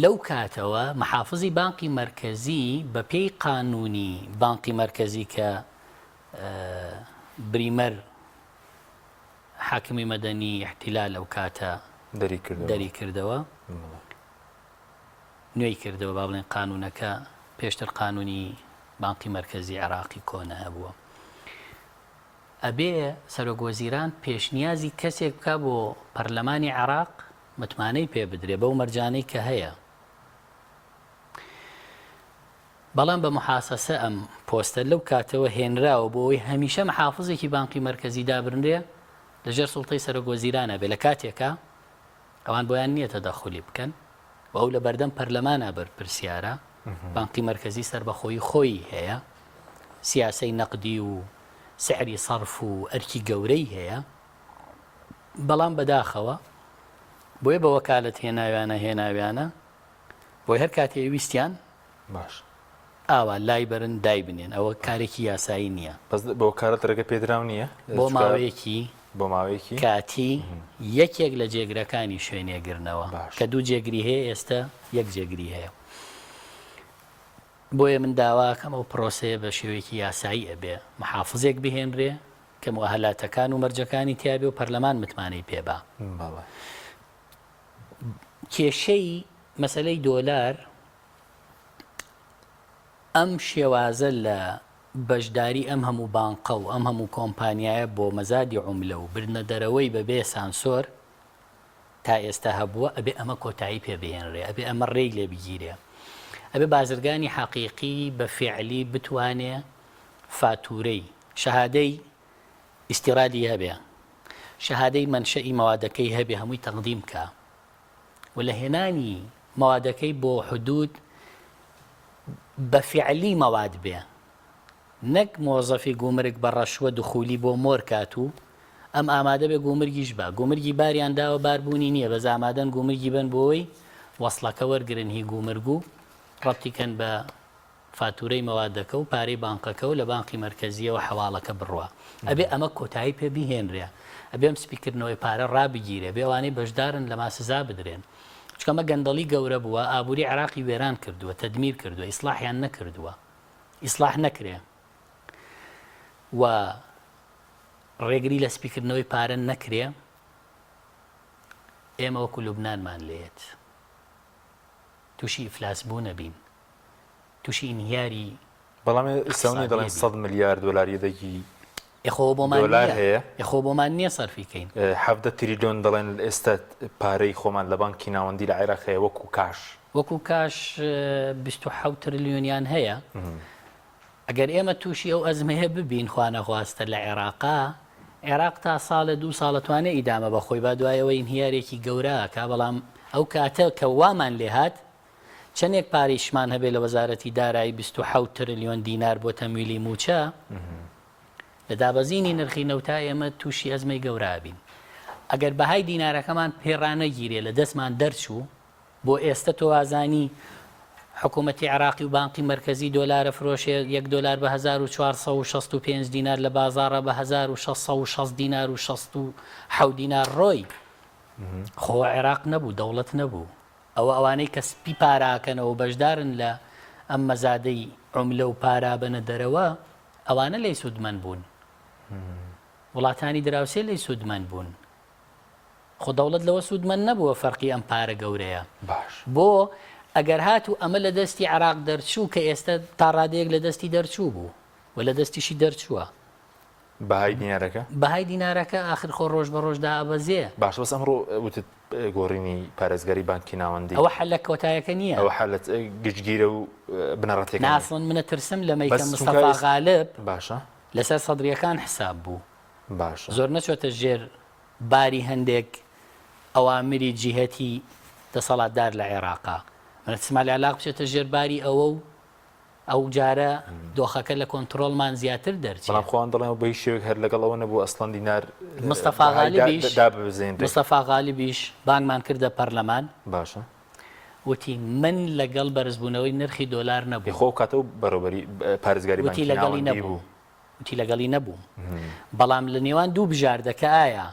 لەو کاتەوە محافزی بانقی مەرکەزی بە پێی قانونی بانقی مەرکەزی کە. بریمەر حاکمی مەدەنی ئیحتیلال ئەو کاتە دەری کردەوە نوێی کردەوە با بڵێن قانونەکە پێشتر قانونی بانقی مەرکەزی عێراقی کۆنە هەبووە ئەبێ سەرۆک وەزیران پێشنیازی کەسێک بکا بۆ پەرلەمانی عێراق متمانەی پێ بدرێ بەو مەرجانەی کە هەیە بەڵام بە محاسەسە ئەم پۆستە لەو کاتەوە هێنراوە بۆ ئەوەی هەمیشە محافزێکی بانقی مەرکەزی دابنرێ لە ژێر سوڵتەی سەرۆک وەزیرانە بێ لە کاتێکا ئەوان بۆیان نییە تەدەخولی بکەن و ئەو لە بەردەم پەرلەمانا بەرپرسیارە، بانقی مەرکەزی سەربەخۆیی خۆی هەیە، سیاسەی نەقدی و سعری سەرف و ئەرکی گەورەی هەیە، بەڵام بەداخەوە بۆیە بە وەکالەت هێناویانە هێناویانە بۆی هەر کاتێ ویستیان باش. ئاوا لای بەرن دایبنێن ئەوە کارێکی یاسایی نییە. بەس بە وەکالەت ڕێگە پێدراو نییە؟ بۆ ماوەیەکی بۆ ماوەیەکی کاتی یەکێک لە جێگرەکانی شوێنێ گرنەوە کە دوو جێگری هەیە ئێستە یەک جێگری هەیە بۆیە من داواکەم ئەو پرۆسەیە بە شێوەیەکی یاسایی ئەبێ محافزێک بهێنرێ کە موئەهەلاتەکان و مەرجەکانی تیابێ و پەرلەمان متمانەی پێ با. کێشەی مەسەلەی دۆلار ئەم شێوازە لە بەشداری ئەم هەموو بانقە و ئەم هەموو کۆمپانیایە بۆ مەزادی عوملە و بردنە دەرەوەی بە بێ سانسۆر تا ئێستا هەبووە ئەبێ ئەمە کۆتایی پێ بهێنرێ ئەبێ ئەمە ڕێی لێ بگیرێ ئەبێ بازرگانی حەقیقی بە فێعلی بتوانێ فاتورەی شەهادەی ئیستیرادی هەبێ شەهادەی مەنشەئی مەوادەکەی هەبێ هەمووی تەقدیم کا و لە هێنانی مەوادەکەی بۆ حدود بە فیعلی مەواد بێ نەک مۆزەفی گومرگ بە ڕەشوە دخولی بۆ مۆر کات و ئەم ئامادە بێ گومرگیش با گومرگی باریان داوە بار بوونی نییە بەس ئامادەن گومرگی بەن بۆی وەسڵەکە وەرگرن هی گومرگ و ڕەبتی کەن بە فاتورەی مەوادەکە و پارەی بانقەکە و لە بانقی مەرکەزیەوە حەواڵەکە بڕوا. ئەبێ ئەمە کۆتایی پێ بهێنرێ. ئەبێ ئەم سپیکردنەوەی پارە ڕابگیرێ. ئەبێ ئەوانەی بەشدارن لەما سزا بدرێن. چونکە ئەمە گەندەڵی گەورە بووە، ئابووری عێراقی وێران کردووە، تەدمیر کردووە، ئیسڵاحیان نەکردووە. ئیسڵاح نەکرێ و ڕێگری لە سپیکردنەوەی پارە نەکرێ، ئێمە وەکو لوبنانمان لێیەت. تووشی ئیفلاس بوون ئەبین. تووشی ئینهیاری بەڵام ئێستا نیە دەڵێن 100 ملیار دۆلار یەدەگی ئێ خۆ بۆمان دۆلار هەیە ئێ خۆ بۆمان نییە سەرفی کەین. 17 تریلیۆن دەڵێن ئێستا پارەی خۆمان لە بانکی ناوەندی لە عێراق هەیە وەکو کاش. وەکو کاش 27 ترلیۆنیان هەیە. ئەگەر ئێمە تووشی ئەو ئەزمەیە ببین خوانەخواستە لە عێراقا، عێراق تا ساڵێ دوو ساڵ ئەتوانێ ئیدامە بە خۆی با دوای ئەوە ئینهیارێکی گەورە ئەکا بەڵام ئەو کاتە کە وامان لێهات چەنێک پارەیشمان هەبێ لە وەزارەتی دارایی 27 ترلیۆن دینار بۆ تەمویلی مووچە، لە دابەزینی نرخی نەوتا ئێمە تووشی ئەزمەی گەورە ئەبین. ئەگەر بەهای دینارەکەمان پێ ڕانەگیرێ لە دەستمان دەرچوو، بۆ ئێستە تۆ ئازانی حکوومەتی عێراقی و بانقی مەرکەزی دۆلار ئەفرۆشێ یەک دۆلار بە 1465 دینار لە بازاڕا بە 1660 دینار و 67 دینار ڕۆی. خۆ عێراق نەبوو، دەوڵەت نەبوو. ئەوە ئەوانەی کە سپی پارە ئەکەنەوە و بەشدارن لە ئەم مەزادەی عوملە و پارە ئەبەنە دەرەوە، ئەوانە لێی سوودمەند بوون. وڵاتانی دراوسێ لێی سوودمەند بوون. خۆ دەوڵەت لەوە سوودمەند نەبووە فەرقی ئەم پارە گەورەیە. باش. بۆ ئەگەر هاتوو ئەمە لە دەستی عێراق دەرچوو کە ئێستە تا ڕادەیەک لە دەستی دەرچوو بوو و لە دەستیشی دەرچووە. بەهای دینارەکە؟ بەهای دینارەکە ئاخر خۆ ڕۆژ بە ڕۆژ دائەبەزێ. باشە بەس ئەمڕۆ وتت گۆڕینی پارێزگاری بانکی ناوەندی. ئەوە حەلە کۆتایەکە نییە. ئەوە حەلە گشتگیرە و بنەڕەتیەکە نییە. نا ئەسڵەن من ئەترسم لەمەی کە مستەفا غالب باشە لەسەر سەدریەکان حساب بوو. باشە. زۆر نەچۆتە ژێر باری هەندێک ئەوامری جیهەتی دەسەڵاتدار لە عێراقا. من ئەترسم عەلی عەلاق بچێتە ژێر باری ئەوە و ئەو جارە دۆخەکە لە کۆنترۆڵمان زیاتر دەرچێ. بەڵام خۆیان دەڵێن بە هیچ شێوەیەک هەر لەگەڵ ئەوە نەبوو ئەسڵەن دینار مستەفا بەهای غالبیش داببەزێنرێ. مستەفا غالبیش بانگمان کردە پەرلەمان. باشە. وتی من لەگەڵ بەرزبوونەوەی نرخی دۆلار نەبووم. خۆ ئەو کاتە ئەو بەڕێوەبەری پارێزگاری وتی بانکی لەگەڵی ناوەندی نەبووم. بوو. وتی لەگەڵی نەبووم. بەڵام لە نێوان دوو بژاردە کە ئایا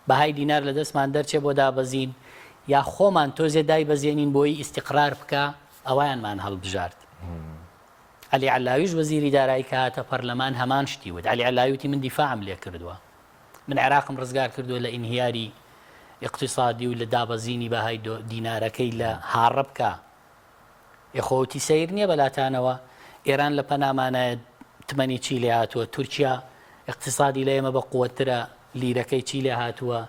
بەهای دینار لە دەستمان دەرچێ بۆ دابەزین یا خۆمان تۆزێ دایبەزێنین بۆی ئیستیقرار بکا ئەوەیانمان هەڵبژارد. عەلی عەلاویش وەزیری دارایی کە هاتە پەرلەمان هەمان شتی وت. عەلی عەلاوی وتی من دیفاعم لێ کردووە. من عێراقم ڕزگار کردووە لە ئینهیاری ئیقتیسادی و لە دابەزینی بەهای دینارەکەی لە هاڕە بکا. ئێ خۆ وتی سەیر نییە بەلاتانەوە ئێران لە پەنامانایە تمەنی چی لێ هاتووە، تورکیا ئیقتیسادی لە ئێمە بە قوەتترە لیرەکەی چی لێ هاتووە،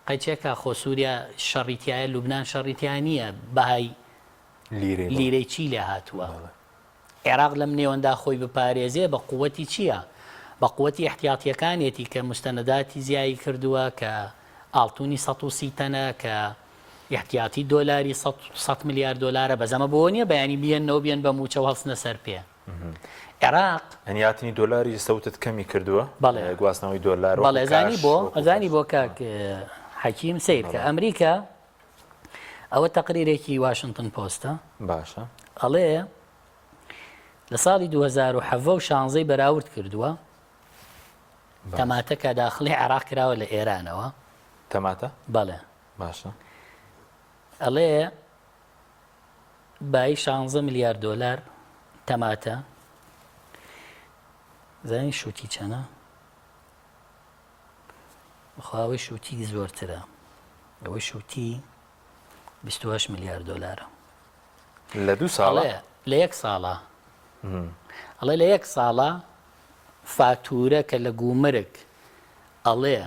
قەیچێکا خۆ سوریا شەڕی تیایە لوبنان شەڕی تیا نییە بەهای لیرەی چی لێ هاتووە؟ عێراق لەم نێوەندا خۆی بپارێزێ بە قوتی چییە؟ بە قوتی ئیحتیاتیەکانیەتی کە موستەنەداتی زیایی کردووە، کە ئاڵتونی 130 تەنە، کە ئیحتیاتی دۆلاری 100 ملیار دۆلارە، بەس ئەمە بۆ نییە بەیانی بیەنەوە بیەن بە مووچە و هەڵسنە سەر پێ. عێراق یانی هاتنی دۆلاری سەوتت کەمی کردووە؟ بەڵێ. گواستنەوەی دۆلار وەکو بەڵێ زانی کاش بۆ وەکو زانی کاش. بۆ کاک حەکیم سەیر کە ئەمریکا ئەوە تەقریرێکی واشنتن پۆستە باشە ئەڵێ لە ساڵی 2017 و 16 بەراورد کردووە تەماتە کە داخلی عێراق کراوە لە ئێرانەوە تەماتە بەڵێ باشە ئەڵێ بایی 16 ملیار دۆلار تەماتە زانی شوتی چەنە بەخوا ئەوەی شوتی زۆرترە ئەوەی شوتی 28 ملیار دۆلارە لە دوو ساڵە لە یەک ساڵە ئەڵێ لە یەک ساڵە فاتورە کە لە گومرگ ئەڵێ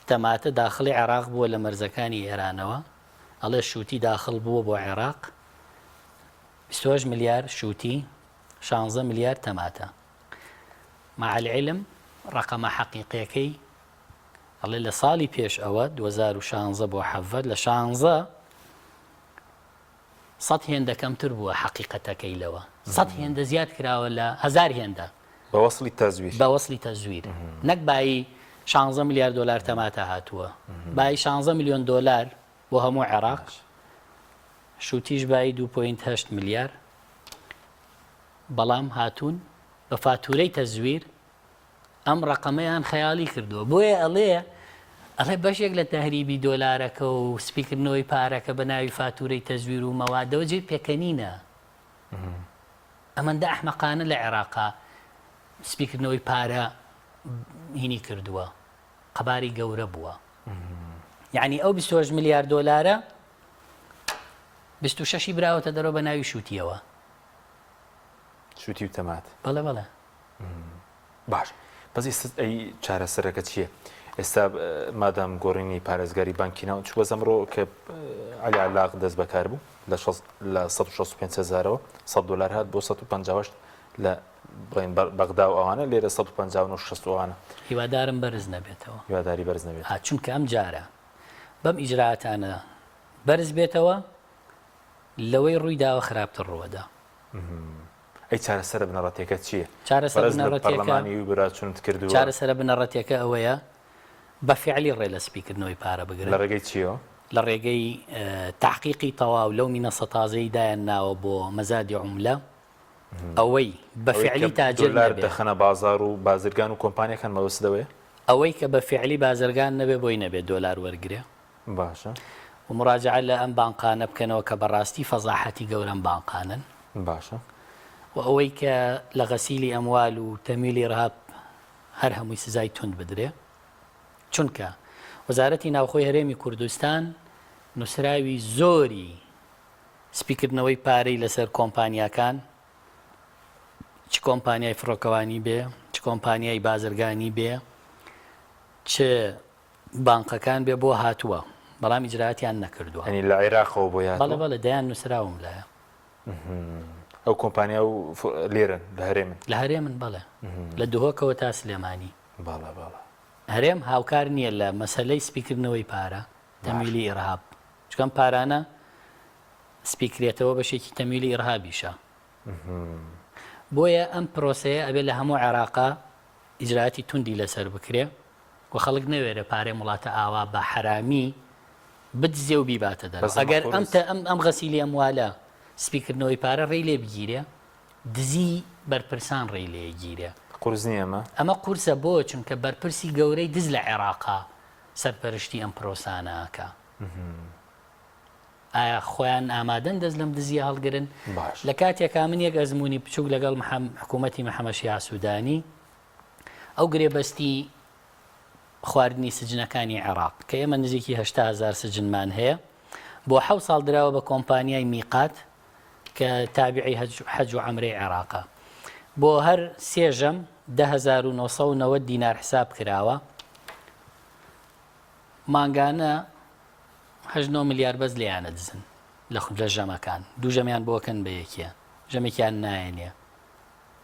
تەماتە داخلی عێراق بووە لە مەرزەکانی ئێرانەوە ئەڵێ شوتی داخل بووە بۆ عێراق 28 ملیار شوتی 16 ملیار تەماتە مع العلم ڕەقەمە حەقیقیەکەی ئەڵێ لە ساڵی پێش ئەوە 2016 بۆ حەڤە لە شانزە سەد هێندە کەمتر بووە حەقیقەتەکەی لەوە سەد هێندە زیاد کراوە لە هەزار هێندە بە وەسڵی تەزویر بە وەسڵی تەزویر نەک بایی 16 ملیار دۆلار تەماتە هاتووە بایی 16 میلیۆن دۆلار بۆ هەموو عێراق شوتیش بایی 2.8 ملیار بەڵام هاتوون بە فاتورەی تەزویر ئەم ڕەقەمەیان خەیاڵی کردووە بۆیە ئەڵێ ئەڵێ بەشێک لە تەهریبی دۆلارەکە و سپیکردنەوەی پارەکە بە ناوی فاتورەی تەزویر و مەوادەوە جێی پێکەنینە ئەمەندە ئەحمەقانە لە عێراقا سپیکردنەوەی پارە هینی کردووە قەباری گەورە بووە یعنی ئەو 28 ملیار دۆلارە 26 براوەتە دەرەوە بە ناوی شوتیەوە شوتی و تەمات. بەڵێ بەڵێ. باش بەس ئێستا ئەی چارەسەرەکە چییە؟ ئێستا مادام گۆڕینی پارێزگاری بانکی ناو چوە زەمڕۆ کە علی علاق دەست بەکار بوو لە 165 هزارەوە 100 دلار هات بۆ 158 لە بڵێن بەغدا و ئەوانە لێرە 159 60 ئەوانە هیوادارم بەرز نەبێتەوە هیواداری بەرز نەبێت چونکە ئەم جارە بەم ئیجراتانە بەرز بێتەوە لەوەی ڕووی داوە خراپتر ڕووەدا. ئەی چارەسەرە بنەڕەتیەکە چییە؟ چارەسەرە بەڕێز لە بنەڕەتیەکە پەڕلەمانی وبراچونت کردووە. چارەسەرە بنەڕەتیەکە ئەوەیە بە فیعلی ڕێ لە سپیکردنەوەی پارە بگرن. لە ڕێگەی چییەوە؟ لە ڕێگەی تەحقیقی تەواو لەو مینەسە تازەی دایان ناوە بۆ مەزادی عوملە ئەوەی بە ئەوەی کە فیعلی تاجر دۆلار نەبێ. دەخەنە بازاڕ و بازرگان و کۆمپانیاکان مەبەستت ئەوەیە؟ ئەوەی کە بە فیعلی بازرگان نەبێ بۆی نەبێ دۆلار وەرگرێ. باشە. و مراجعە لە ئەم بانقانە بکەنەوە کە بەڕاستی فەزاحەتی گەورە ئەم بانقانەن. باشە. و ئەوەی کە لە غەسیلی ئەموال و تەمویلی ئیرهاب هەر هەمووی سزای توند بدرێ. چونکە وەزارەتی ناوخۆی هەرێمی کوردستان نوسراوی زۆری سپیکردنەوەی پارەی لەسەر کۆمپانیاکان چ کۆمپانیای فڕۆکەوانی بێ، چ کۆمپانیای بازرگانی بێ، چ بانقەکان بێ بۆ هاتووە بەڵام ئیجرائاتیان نەکردووە. یانی لە عێراقەوە بۆی هاتووە؟ بەڵێ بەڵێ دەیان نووسراوم لایە. ئەو کۆمپانیا و لێرەن لە هەرێمن؟ لە هەرێمن بەڵێ لە دهۆکەوە تا سلێمانی. بەڵێ بەڵێ. هەرێم هاوکار نییە لە مەسەلەی سپیکردنەوەی پارە، تەمویلی ئیرهاب، چونکە ئەم پارانە سپیکرێتەوە بەشێکی تەمویلی ئیرهابیشە. بۆیە ئەم پرۆسەیە ئەبێ لە هەموو عێراقا ئیجرائاتی توندی لەسەر بکرێ. و خەڵک نەوێرێ پارەی ئەم وڵاتە ئاوا بە حەرامی بدزێ و بیباتە دەرەوە. بەس ئەمە ئەگەر ئەم قورس. تە ئەم ئەم غەسیلی ئەموالە سپیکردنەوەی پارە ڕێی لێ بگیرێ، دزی بەرپرسان ڕێی لێ گیرێ. قورس نییە ئەمە؟ ئەمە قورسە بۆ؟ چونکە بەرپرسی گەورەی دز لە عێراقا سەرپەرشتی ئەم پرۆسانە ئەکا. ئایا خۆیان ئامادەن دەست لەم دزیە هەڵگرن؟ باش. لە کاتێکا من یەک ئەزموونی بچووک لەگەڵ حکوومەتی محەمەد شیاع سوودانی، ئەو گرێبەستی خواردنی سجنەکانی عێراق کە ئێمە نزیکی 80 هەزار سجنمان هەیە بۆ حەوت ساڵ دراوە بە کۆمپانیای میقات کە تابعی حەج و عەمرەی عێراقە بۆ هەر سێ ژەم 10990 دینار حساب کراوە مانگانە هەشت نۆ ملیار بەس لێیانە دزن لە لە ژەمەکان دوو ژەمیان بۆکەن بە یەکیان ژەمێکیان نایەنێ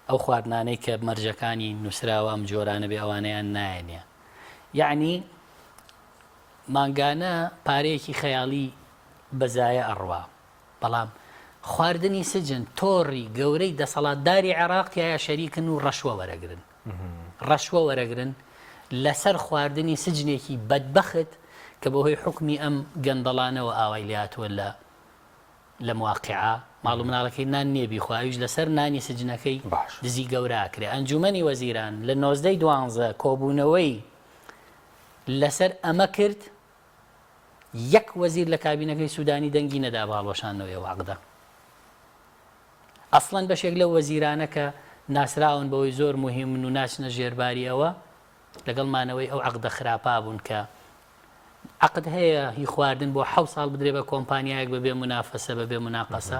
ئەو خواردنانەی کە مەرجەکانی نووسراوە ئەم جۆرانە بێ ئەوانەیان نایەنێ یعنی مانگانە پارەیەکی خەیاڵی بەزایە ئەڕوا بەڵام خواردنی سجن تۆڕی گەورەی دەسەڵاتداری عێراق تایە شەریکن و ڕەشوە وەرەگرن ڕەشوە وەرەگرن لەسەر خواردنی سجنێکی بەدبەخت کە بەهۆی حوکمی ئەم گەندەڵانەوە ئاوای لێهاتووە لە لەم واقیعە ماڵ و مناڵەکەی نان نییە بیخوا ئەویش لەسەر نانی سجنەکەی باش. دزی گەورە ئەکرێ ئەنجومەنی وەزیران لە نۆزدەی دوانزە کۆبوونەوەی لەسەر ئەمە کرد یەک وەزیر لە کابینەکەی سودانی دەنگی نەدا بە هەڵوەشاندنەوەی ئەو عەقدە. ئەسڵەن بەشێک لەو وەزیرانە کە ناسراون بەوەی زۆر موهیمن و ناچنە ژێرباری ئەوە، لەگەڵ مانەوەی ئەو عەقدە خراپە بوون کە عەقد هەیە هی خواردن بۆ حەوت ساڵ بدرێ بە کۆمپانیایەک بەبێ مونافەسە بەبێ موناقەسە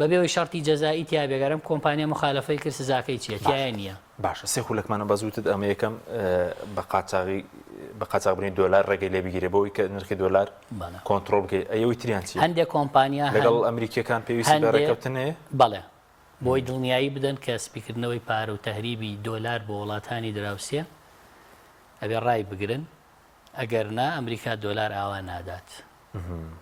بەبێ ئەوەی شەرتی جەزائی تیا بێ گەر ئەم کۆمپانیا موخالەفەی کرد سزاکەی چییە تیایە نییە. باشە سێ خولەکمانە بەس وتت ئەمە یەکەم بە قاچاغی بە قاچاغبردنی دۆلار ڕێگەی لێ بگیرێ بۆ ئەوەی کە نرخی دۆلار کۆنتڕۆڵ بکەیت ئەی ئەوی تریان چییە؟ هەندێک کۆمپانیا هەن لەگەڵ ئەمریکییەکان پێویستی بە ڕێککەوتن هەیە؟ بەڵێ بۆی دڵنیایی بدەن کە سپیکردنەوەی پارە و تەهریبی دۆلار بۆ وڵاتانی دراوسێ ئەبێ ڕای بگرن ئەگەر نا ئەمریکا دۆلار ئاوا نادات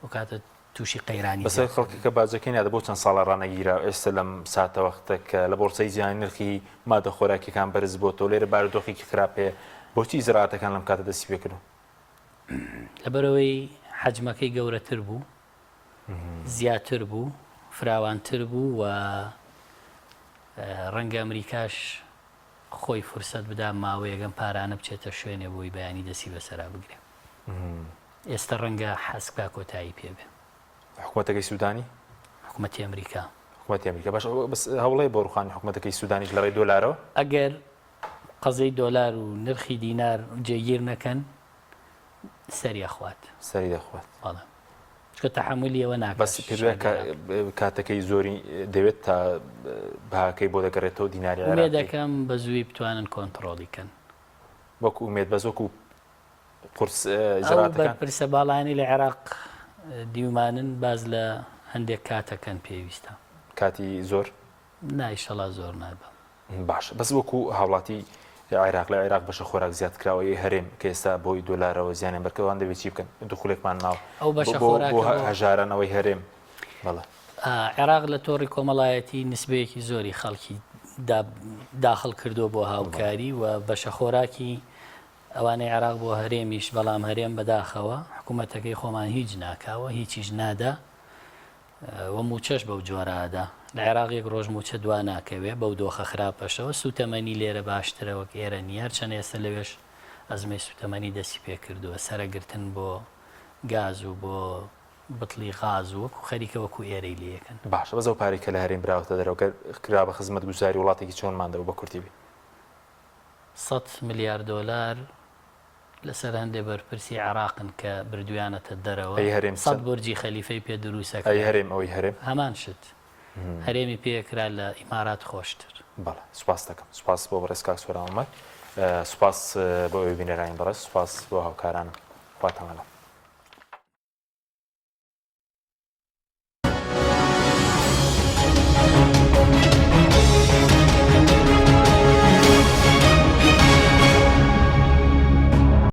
ئەو کاتە تووشی قەیرانی بەسەر خەڵکەکە باجەکەی نادە بۆ چەند ساڵە ڕانەگیرا ئێستا لەم ساتەوەختە کە لە بۆرسەی جیهانی نرخی مادە خۆراکیەکان بەرز بۆتەوە لێرە بارودۆخێکی خراپ هەیە بۆچی ئیجرائاتەکان لەم کاتە دەستی پێکردو؟ لەبەرئەوەی حەجمەکەی گەورەتر بوو زیاتر بوو فراوانتر بوو و ڕەنگە ئەمریکاش خۆی فرسەت بدا ماوەیەک ئەم پارانە بچێتە شوێنێ بۆی بەیانی دەستی بەسەرا بگرێ. ئێستە ڕەنگە حەز بکا کۆتایی پێ بێ. حکومەتەکەی سودانی؟ حکومەتی ئەمریکا. حکومەتی ئەمریکا باش بەس هەوڵەیە بۆ ڕوخانی حکومەتەکەی سودانیش لە ڕێی دۆلارەوە؟ ئەگەر قەزیەی دۆلار و نرخی دینار جێگیر نەکەن سەری ئەخوات. سەری دەخوات. بەڵێ. چونکە تەحەمولی ئەوە ناکات. بەس پێت وایە کاتەکەی زۆری دەوێت تا بەهاکەی بۆ دەگەڕێتەوە دیناری عێراقی؟ ئومێد دەکەم بە زووی بتوانن کۆنتڕۆڵی کەن. وەکو ئومێد بەس وەکو قورس ئەو ئیجرائاتەکان؟ بەرپرسە باڵایانەی لە عێراق دیومانن باس لە هەندێک کاتەکەن پێویستە. کاتی زۆر؟ نا ئیشەڵا زۆر نابا. باشە بەس وەکو هاوڵاتی عێراق لە عێراق بەشە خۆراک زیاد کراوە ی هەرێم کە ئێستا بۆی دۆلارەوە زیانیان بەرکەوە ئەوان دەبێت چی بکەن دوو خولێکمان ماوە ئەو بەشە بۆ خۆراکە بۆ بۆ هەژاران ئەوەی هەرێم بەڵێ. عێراق لە تۆڕی کۆمەڵایەتی نسبەیەکی زۆری خەڵکی داخڵ کردووە بۆ هاوکاری و بەشە خۆراکی ئەوانەی عێراق بۆ هەرێمیش بەڵام هەرێم بەداخەوە حکوومەتەکەی خۆمان هیچ ناکاوە هیچیش نادا و مووچەش بەو جۆرە ئەدا. لە عێراق یەک ڕۆژ مووچە دوا ناکەوێ بەو دۆخە خراپەشەوە. سووتەمەنی لێرە باشترە وەک ئێرە نییە. هەرچەند ئێستە لەوێش ئەزمەی سووتەمەنی دەستی پێ کردووە. سەرەگرتن بۆ گاز و بۆ بتڵی غاز و وەکوو خەریکە وەکوو ئێرەی لێ یەکەن. باشە بەس ئەو پارەی کە لە هەرێم براوەتە دەرەوە گەر کرا بە خزمەتگوزاری وڵاتێکی چۆنمان دەبوو بە کورتی بی؟ سەت ملیار دۆلار لەسەر هەندێ بەرپرسی عێراقن کە بردویانەتە دەرەوە ئەی هەرێم سەت چەند؟ بورجی خەلیفەی پێ دروست ئەی ئەکرا هەرێم ئەوەی هەرێم؟ هەمان شت هەرێمی پێ ئەکرا لە ئیمارات خۆشتر. بەڵێ سوپاست دەکەم سوپاس بۆ بەڕێز کاک سۆران عومەر سوپاس بۆ ئێوەی بینەرانی بەڕێز سوپاس بۆ هاوکارانم خواتان لەگەڵ.